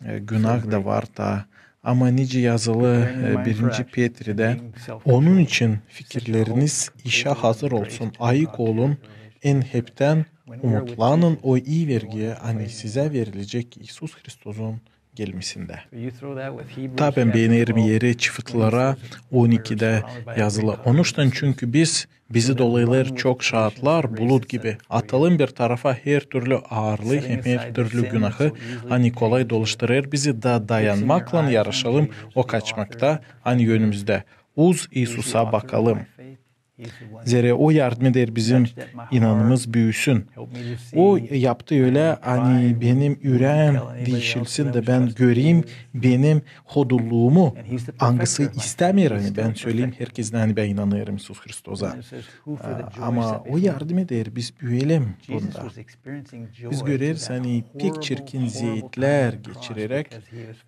E, günah da var taa. Ama nicä yazılı, e, birinci Peträ dä, onun için fikirleriniz işä hazır olsun, ayık olun, en heptän umutlanın o ii vergiyä, ani sizä verilecek İisus Hristosun gelmesindä. Taa bän beenerim eri Çiftlilere on ikidä yazılı. Onuştan, çünkü biz, bizi dolayêr çok şaatlar, bulut gibi. Atalım bir tarafa her türlü aarlıı hem her türlü günahı, ani kolay dolaştırêr bizi, da dayanmaklan yarışalım o kaçmakta, ani önümüzdä. Uz İisusa bakalım. Zerä o yardım eder bizim inanımız büüsün. O yaptı ölä, ani benim üreem diişilsin dä bän göreyim benim hodulluumu, angısı istämeer, ani bän söleyim herkezinä, ani bän inanêrım İisus Hristosa. Aa, ama o yardım eder, biz büüyelim bunda. Biz göreriz, ani pek çirkin zeetlär geçireräk,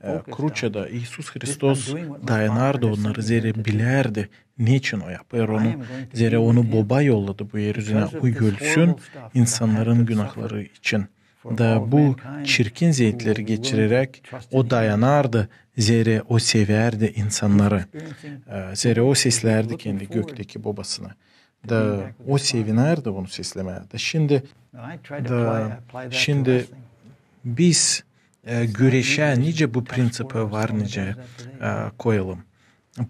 e, kruçada İisus Hristos dayanardı onnarı, zerä bilärdi, neçin o yapêr onu, zerä onu Boba yolladı bu er üzünä, o ölsün insannarın günahları için. Da bu çirkin zeetleri geçireräk o dayanardı, zerä o sevärdi insannarı. E, zerä o seslärdi kendi gökteki Bobasını. Da o sevinärdi onu seslemää. Da şindi, da şindi biz, e, güreşä nicä bu prinţipi var nicä, e, koyalım.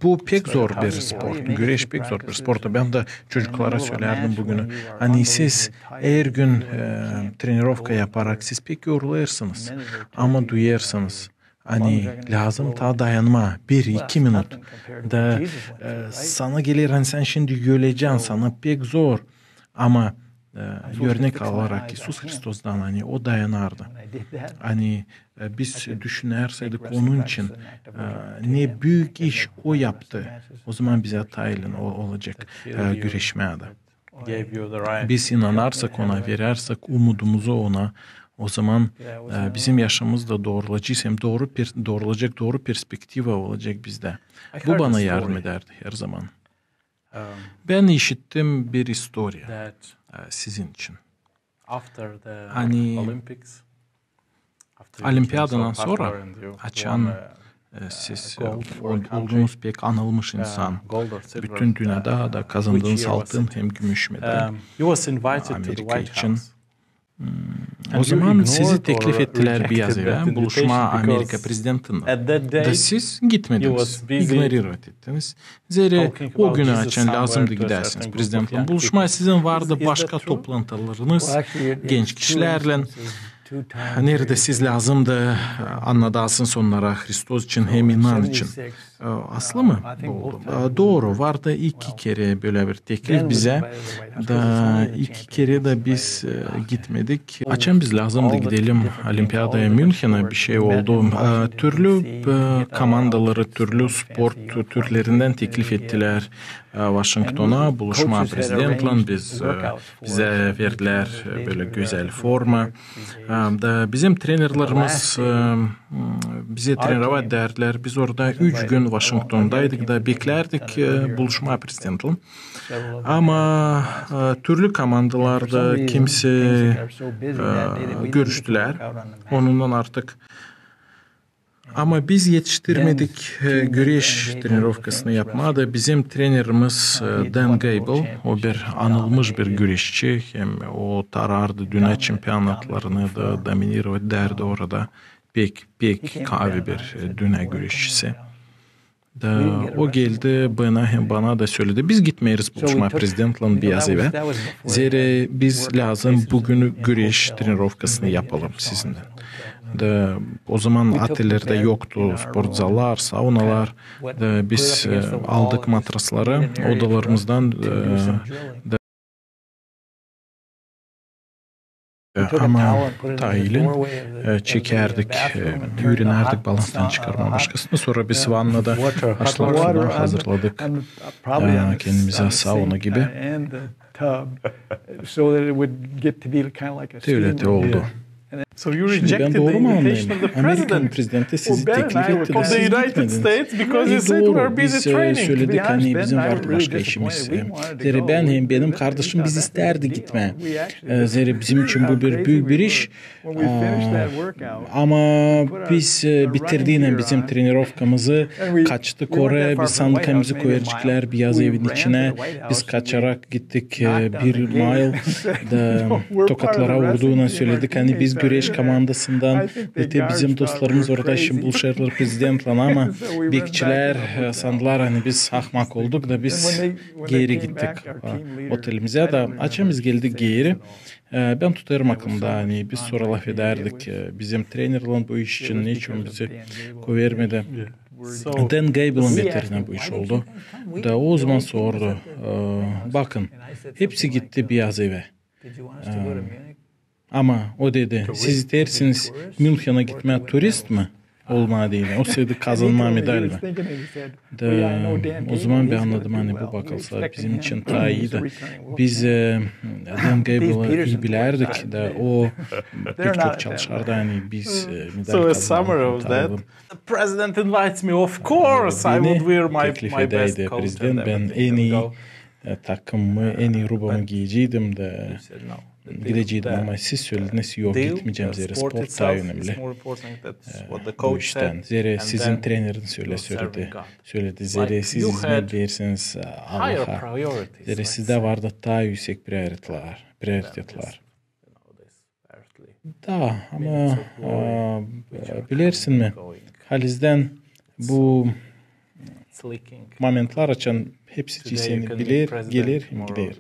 Bu pek zor bir sport. Güreş pek zor bir sport. Bän dä çocuklara sölärdim bugünü. Ani siz er gün, e, trenirovka yaparak siz pek yorulêrsınız. Ama duyêrsınız, ani lääzım taa dayanmaa bir-iki minut. Da, e, sana geler, ani sän şindi ölecän, sana pek zor. Ama, e, örnek alarak İisus Hristostan, ani o dayanardı. Ani, e, biz düşünärseydik onun için, e, ne büük iş o yaptı, ozaman bizä taa ilin o-, olacek, e, güreşmää dä. Biz inanarsak ona, verärsek umudumuzu ona, ozaman, e, bizim yaşamamız da doorulacek, hem dooru per-, doorulacek, dooru perspektiva olacek bizdä. Bu bana yardım edärdi herzaman. Bän işittim bir istoriya, e, sizin için. Ani Olimpiadandan sora, açan, e, siz, e, ol-, oldunuz pek anılmış insan bütün dünnedä, da kazandınız altın hem gümüş medal Amerika için. Ozaman sizi teklif ettilär Beyaz Evä buluşmaa Amerika prezidentinnän. Da siz gitmediniz, ignorirovat ettiniz. Zerä o günü, açan lääzımdı gidäsiniz prezidentlän buluşmaa, sizin vardı başka toplantılarınız genç kişilerlän, neredä siz lääzımdı annadasınız onnara Hristos için hem inan için. E, aslı mı bu oldu? E, dooru, vardı iki kerä bölä bir teklif bizä. Da iki kerä dä biz, e, gitmedik. Açan biz lääzımdı gidelim Olimpiadaya Münchenä, bir şey oldu. E, türlü, e, komandaları, türlü sport türlerindän teklif ettilär, e, Vaşingtona buluşmaa prezidentlän. Biz, e, bizä verdilär, e, bölä gözäl forma. E, da bizim trenerlerimiz, e, bizä trenirovat edärdilär. Biz orada üç gün Vaşingtondaydık da beklärdik, e, buluşmaa prezidentlän. Ama, e, türlü komandalarda kimsä, e, görüştülär. Onunnan artık. Ama biz etiştirmedik, e, güreş trenirovkasını yapmaa da bizim trenerimiz, e, Dan Gable, o bir anılmış bir güreşçi, hem o tarardı dünnä çempionatlarını da, dominirovat edärdi orada. Pek, pek kaavi bir, e, dünnä güreşçisi. Da o geldi bana hem bana da söledi: biz gitmeeriz buluşmaa prezidentlän Beyaz Evä. Zerä biz lääzım bugünü güreş trenirovkasını yapalım sizinnän. Da ozaman otellerdä yoktu sportzallar, saunalar. Da biz, e, aldık matrasları odalarımızdan, e, da Ama taa ilin, e, çekärdik, e, üürenärdik balanstan çıkarmaa başkasını. Sora biz vannada başlardık, hazırladık, e, kendimizä sauna gibi. Te ölä te oldu. Şindi bän dooru mu annêêrım? Amerikanın prezidenti sizi teklif etti da siz gitmediniz. E, dooru, biz, e, söledik, ani bizim vardı başka işimiz. E, zerä bän hem benim kardaşım biz istärdik gitmää. E, zerä bizim için bu bir büük bir iş. Aa, ama biz, e, bitirdiynän bizim trenirovkamızı, kaçtık oraya, biz sandık, ani bizi koyaceklar Beyaz Evin içinä. Biz kaçarak gittik, e, bir mayıl da tokatlara vurduunnan söledik, ani biz güreş komandasından, da te bizim dostlarımız orada şindi buluşêrlar prezidentlän, ama bekçilär, e, sandılar, ani biz ahmak olduk da biz geeri gittik, e, otelimizä. Da açan biz geldik geeri, e, bän tutêrım aklımda, ani biz sora lafedärdik, e, bizim trenerlän bu iş için, neçin bizi koyvermedi. Dan Geybelin veterina bu iş oldu. Da o zaman sordu, e, bakın, hepsi gitti Beyaz Evä. E, ama o dedi, siz isteersiniz Münchenä gitmää turist mi olmaa deyni, osa kazanmaa medal mı? Da o zaman bän annadım, ani bu bakılsa bizim için taa ii da biz, e, Dan Geybeli ii bilärdik, da o pek çok çalışardı, ani biz, e, medal kazanalım. The president invites me, of course I would wear my, my best coat and everything and go. Bän en ii, e, takımımı, en ii rubamı giyeceydim da gideceydim, ama siz sölediniz, yok, gitmeyecäm, zerä sport taa önemli. E, bu iştän. Zerä sizin treneriniz ölä söledi. Söledi, zerä siz izmet verersiniz, e, Allaha. Zerä sizdä vardı taa üüsek prioritetlär, prioritetlär. Da, ama, a, bilersin mi, halizdän bu momentlär, açan hepsi seni biler, geler hem gider.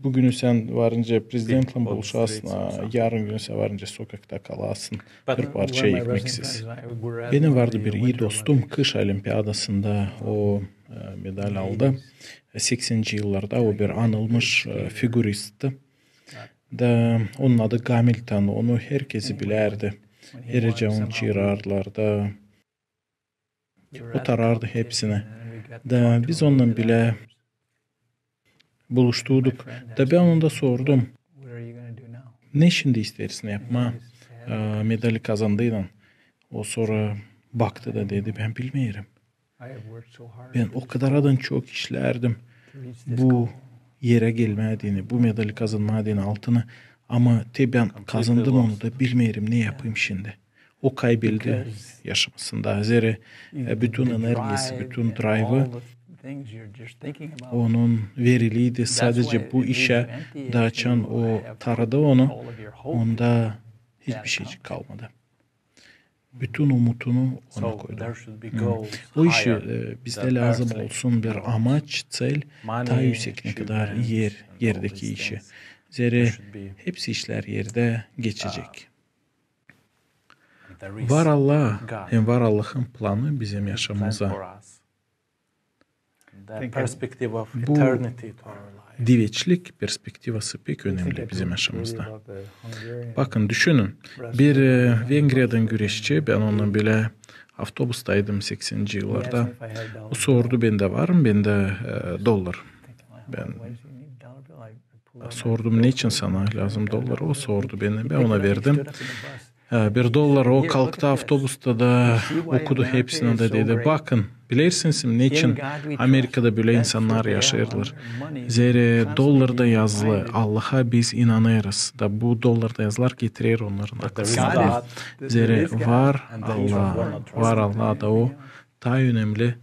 Büün sän varınca prezidentlän buluşarsın, a yarın günü sän varınca sokakta kalasın bir parça ekmeksiz. Benim vardı bir ii dostum, kış olimpiadasında o, e, medal aldı. Sekseninci yıllarda o bir anılmış, e, figuristti. Da onun adı Gamilton, onu herkezi bilärdi. Hercä onu çaarardılar da o tarardı hepsini. Da biz onunnan bilä buluştuyduk. Da bän onda sordum, ne şindi isteersin yapmaa, e, medali kazandıynan? O sora baktı da dedi, bän bilmeerim. Bän o kadaradan çok işlärdim bu erä gelmää deyni, bu medali kazanmaa deyni, altını. Ama te bän kazandım onu da bilmeerim ne yapayım şindi. O kaybeldi yaşamasında. Zerä, e, bütün energiyası, bütün draivı onun veriliydi sadecä bu işä. Da açan o taradı onu, onda hiçbir şeycik kalmadı. Bütün umutunu ona koydu. O işi, e, bizdä lääzım olsun bir amaç, tsel, taa üüsek ne kadar er, erdeki işi. Zerä hepsi işlär erdä geçecek. Var Allah, hem var Allahın planı bizim yaşamamıza. Bu diveçlik perspektivası pek önemli bizim yaşamamızda. Bakın, düşünün, bir, e, Vengriyadan güreşçi, bän onunnan bilä avtobustaydım sekseninci yıllarda. O sordu bendä, var mı bendä, e, dollar? Bän sordum, neçin sana lääzım dollar? O sordu bendä, bän ona verdim. E, bir dollar. O kalktı avtobusta da okudu hepsinä da dedi, bakın, bilersiniz mi, neçin Amerikada bölä insannar yaşêêrlar? Zerä dollarda yazılı, Allaha biz inanêrız. Da bu dollarda yazılar getirer onnarın arkasından. Zerä var Allah, var Allah da o taa önemli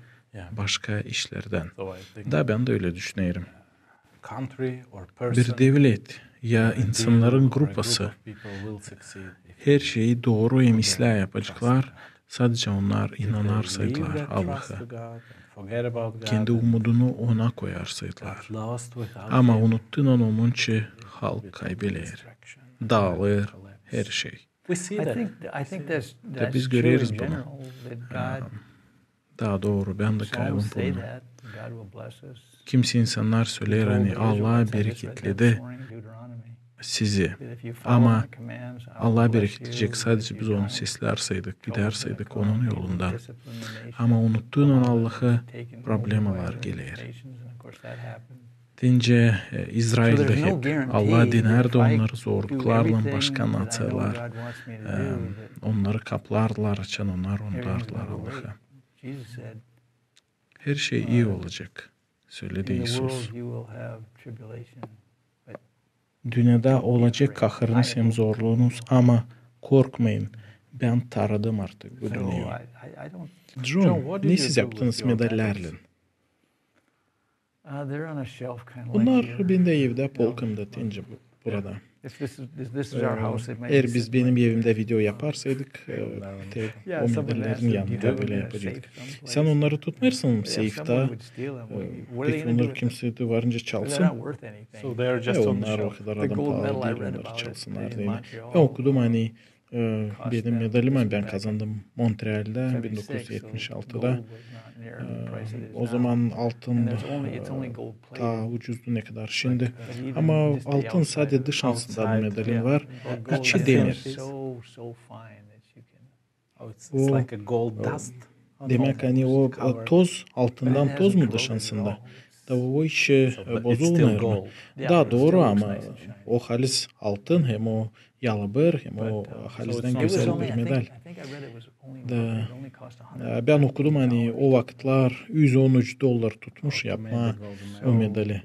başka işlerdän. Da bän dä ölä düşünerim. Bir devlet ya insannarın grupası herşeyi dooru hem islää yapaceklar, sadecä onnar inanarsaydılar Allaha, kendi umudunu Ona koyarsaydılar. Ama unuttuynan, onunçin halk kaybeler, daalêr herşey. Da biz göreriz bunu. Taa dooru, bän dä kayılım bunu. Kimisi insannar söleer, ani Allah bereketledi sizi. Ama Allah bereketleyecek sadecä biz Onu seslärseydik, gidärseydik Onun yolundan. Ama unuttuynan Allahı, problemalar geler. Deyince, e, İzrail'de hep Allah dinerdi onnarı zorluklarlan, başka naţiyalar, e, onnarı kaplardılar, açan onnar unudardılar Allahı. Her şey ii olacek, söledi İisus. Dünnedä olacek kahırınız hem zorluunuz, ama korkmayın, bän tarıdım artık bu dünneyi. John, ne siz yaptınız medallärlän? Onnar bendä evdä, polkamda, deyince, burada. Eer biz benim evimdä video yaparsaydık, e, te o medallerin yanında bölä yapacektık. Sän onnarı tutmêêrsın seyftä, e, peki onnarı kimsey dä varınca çalsın? E, onnar o kadar da paalı diil, onnarı çalsınnar deyni. Bän okudum, ani e, benim medalim, ani bän kazandım Montrealdä bin dokuz üz etmiş altıda. E, o zaman altın, e, taa ucuzdu, ne kadar şindi. Ama altın sade dışansında bu medalim var. İçi demir. O, demäk, ani o, o toz, altından toz mu dışansında? Da o iş, e, bozulmêêr mı? Da, dooru, ama o halis altın, hem o yalabır, hem o halizdän gözäl bir medal. Da, e, bän okudum, ani o vakıtlar üz on üç dollar tutmuş yapmaa o medali.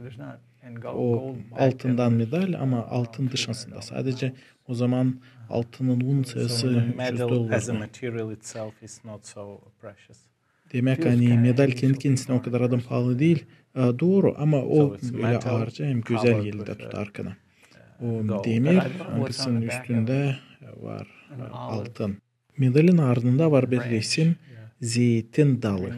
O altından medal, ama altın dışansında. Sadece o zaman altının unţiyası üz dollardı. Demäk, ani medal kendi-kendisindän o kadar da paalı diil. E, dooru, ama o bölä aarca hem gözäl eli dä tutar kına. O demir, angısının üstündä var, e, altın. Medalin ardında var bir resim, zeetin dalı.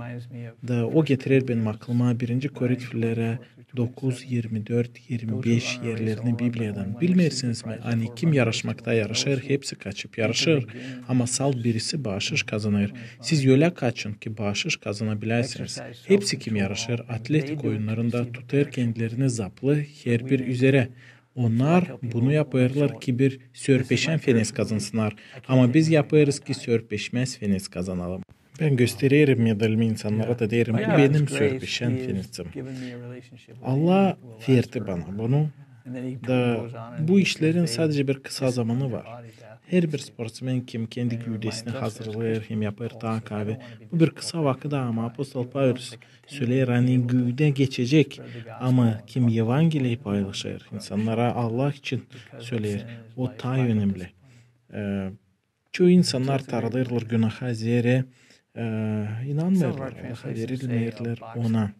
Da o getirer benim aklıma birinci Korintlilerä dokuz, irmi dört, irmi beş erlerini Bibliyadan. Bilmeersiniz mi, ani kim yaraşmakta yaraşêr, hepsi kaçıp yaraşêr, ama salt birisi baaşış kazanêr. Siz ölä kaçın, ki baaşış kazanabiläsiniz. Hepsi, kim yaraşêr atletik oyunnarında, tutêr kendilerini zaplı herbir üzerä. Onnar bunu yapêrlar, ki bir sörpeşän fenäs kazansınnar, ama biz yapêrız, ki sörpeşmäz fenäs kazanalım. Bän göstererim medalimi insannara da deerim: bu benim sörpeşän fenäsim. Allah verdi bana bunu. Da bu işlerin sadece bir kısa zamanı var. Herbir sportsmen, kim kendi güvdesini hazırlêêr hem yapêr taa kaavi, bu bir kısa vakıt, ama apostol Pavlus söleer, ani güvdä geçecek, ama kim Evangeliyi paylaşêr, insannara Allah için söleer, o taa önemli. E, çoyu insannar tarılêrlar günaha, zerä, e, inanmêêrlar Allaha, verilmeerlär ona.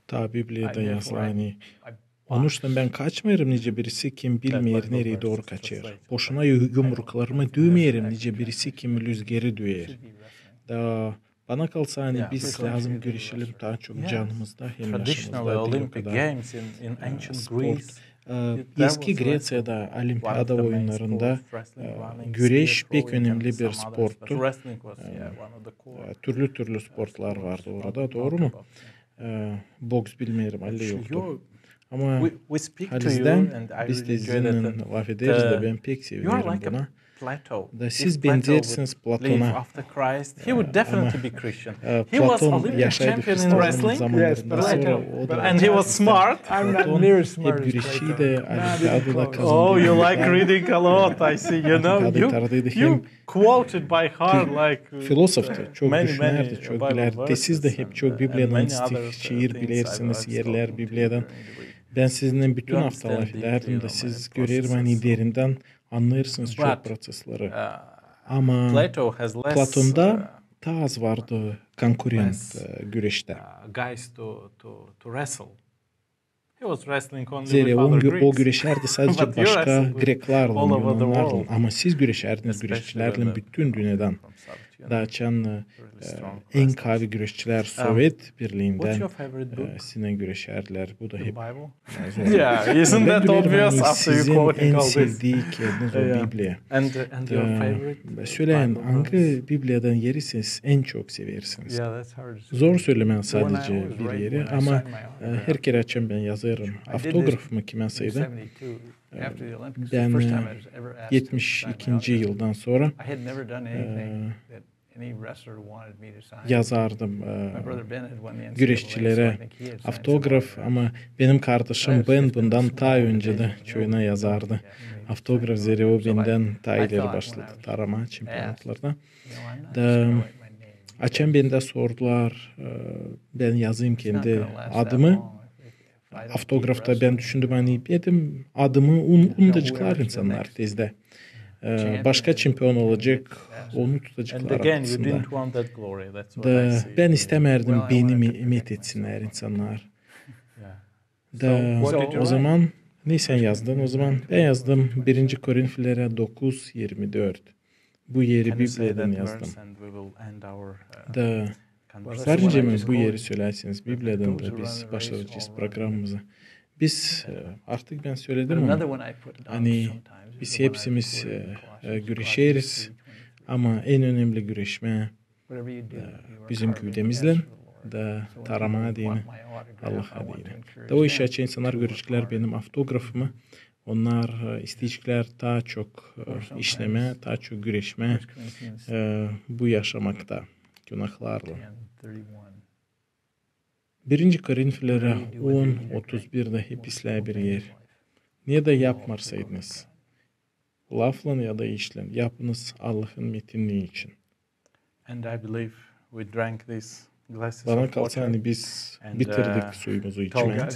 Taa Bibliyada yazılı, ani onuştan bän kaçmêêrım nicä birisi, kim bilmeer, nereyi dooru kaçêr. Boşuna yu-, yumruklarımı düümeerim nicä birisi, kim lüzgeri düüyer. Da bana kalsa, ani biz lääzım güreşelim taa çok canımızda hem yaşamızda diil o kadar, e, sport. E, eski Greţiyada Olimpiada oyunnarında, e, güreş pek önemli bir sporttu. E, türlü-türlü sportlar vardı orada, dooru mu? E, boks, bilmeerim, halizdän yoktu. Ama halizdän biz de sizinnän lafederiz da bän pek sevinerim buna. Da siz benzeersiniz Platona. E, ama e, Platon yaşaydı Hristosun zamanlarında, sora o da Platon hep güreşiydi, olimpiadada kazandı. Olimpiadayı taradıydı hem filosoftu, çok düşünärdi, çok bilärdi. Te siz dä hep çok Bibliyadan stih, şiir bilersiniz, erlär Bibliyadan. Bän sizinnän bütün afta lafedärdim da siz, görerim, ani derindän annêêrsınız çok proţesleri. Ama Platonda taa az vardı konkurent, e, güreştä. Zerä o, o güreşärdi sadece başka greklarlan, yunannarlan. Ama siz güreşärdiniz güreşçilärlän bütün dünnedän. Da açan, e, en kaavi güreşçilär Sovet Birliindän, e, sizinnän güreşärdilär. Bu da hep zor. Bän bilirim, ani sizin en sevdii kiyadınız o Bibliya. Da söläyin, angı Bibliyadan eri siz en çok seversiniz? Zor sölemää sadece bir eri, ama, e, her kerä açan bän yazêrım avtografımı kimäsä dä, e, bän, e, etmiş ikinci yıldan sora, e, yazardım e, güreşçilerä avtograf, ama benim kardaşım Ben bundan taa öncä dä çoyuna yazardı avtograf, zerä o bendän taa ileri başladı taaramaa çempionatlarda. Da açan bendä sordular, e, bän yazayım kendi adımı avtografta, bän düşündüm, ani benim adımı un-, unudaceklar insannar tezdä. E, başka çempion olacek, onu tutaceklar arkasında. Da bän istämärdim beni me-, methetsinnär insannar. Da o zaman ne sän yazdın o zaman? Bän yazdım Birinci Korintlilerä dokuz irmi dört. Bu eri Bibliyadan yazdım. Da var nicä mi bu eri söläsiniz, Bibliyadan da biz başaracez programamızı. Biz, e, artık bän söledim onu, ani biz hepsimiz e, e, güreşeriz, ama en önemli güreşmää e, bizim güüdemizdän da taaramaa deyni, Allaha deyni. Da o işä açan insannar göreceklär benim avtografımı. Onnar e, isteyeceklär taa çok e, işlemää, taa çok güreşmää e, bu yaşamakta günahlarlan. Birinci Korintlilerä on otuz birdä hep islää bir er. Ne dä yapmarsaydınız, laflan ya da işlän, yapınız Allahın metinni için. Bana kalsa, ani biz bitirdik suyumuzu içmää.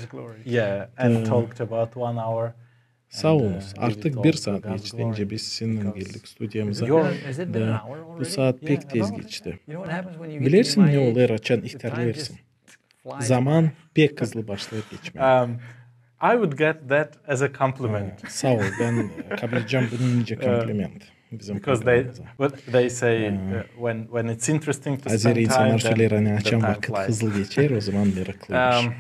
Saa olunuz. Artık bir saat geçti, nicä biz seninnän geldik studiyamıza. Da bu saat pek tez geçti. Bilersin, ne olêr, açan ihtärlêêrsın? Zaman pek hızlı başlêêr geçmää. Saa ol, bän kabledecäm bunu nicä kompliment bizim programamıza. Zerä insannar söleer, ani açan vakıt hızlı geçer, o zaman meraklı iş.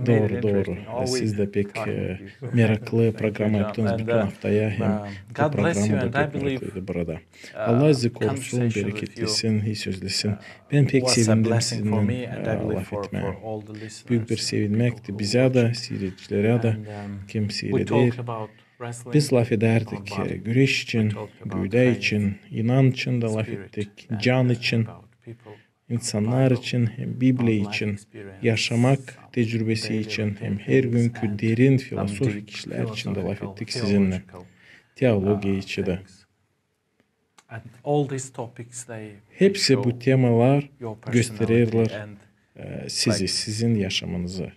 Dooru, dooru. Siz dä pek e, meraklı programa yaptınız bütün aftaya, hem bu programa da pek meraklıydı burada. Allah sizi korusun, bereketlesin i sözlesin. Bän pek sevindim sizinnän e, lafetmää. Büük bir sevinmäkti bizä dä, siiredicilerä dä, kim siireder. Biz lafedärdik e, güreş için, güüdä için, inan için dä lafettik, can için, insannar için hem Bibliya için, yaşamak tecrübesi için hem hergüünkü derin filosofik işlär için dä lafettik sizinnän. Teologiya için dä. Hepsi bu temalar göstererlär e, sizi, sizin yaşamanızı.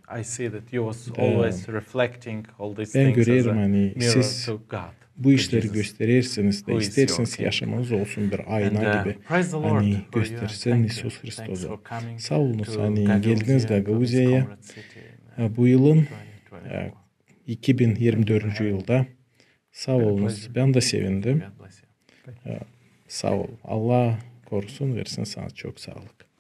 Da bän görerim, ani siz bu işleri gösterersiniz da isteersiniz, yaşamanız olsun bir ayna gibi, ani göstersin İisus Hristosu. Saa olunuz, ani geldiniz Gagauziyaya e, bu yılın e, iki bin irmi dördüncü yılda. Saa olunuz, bän dä sevindim. E, saa ol. Allah korusun, versin sana çok saalık.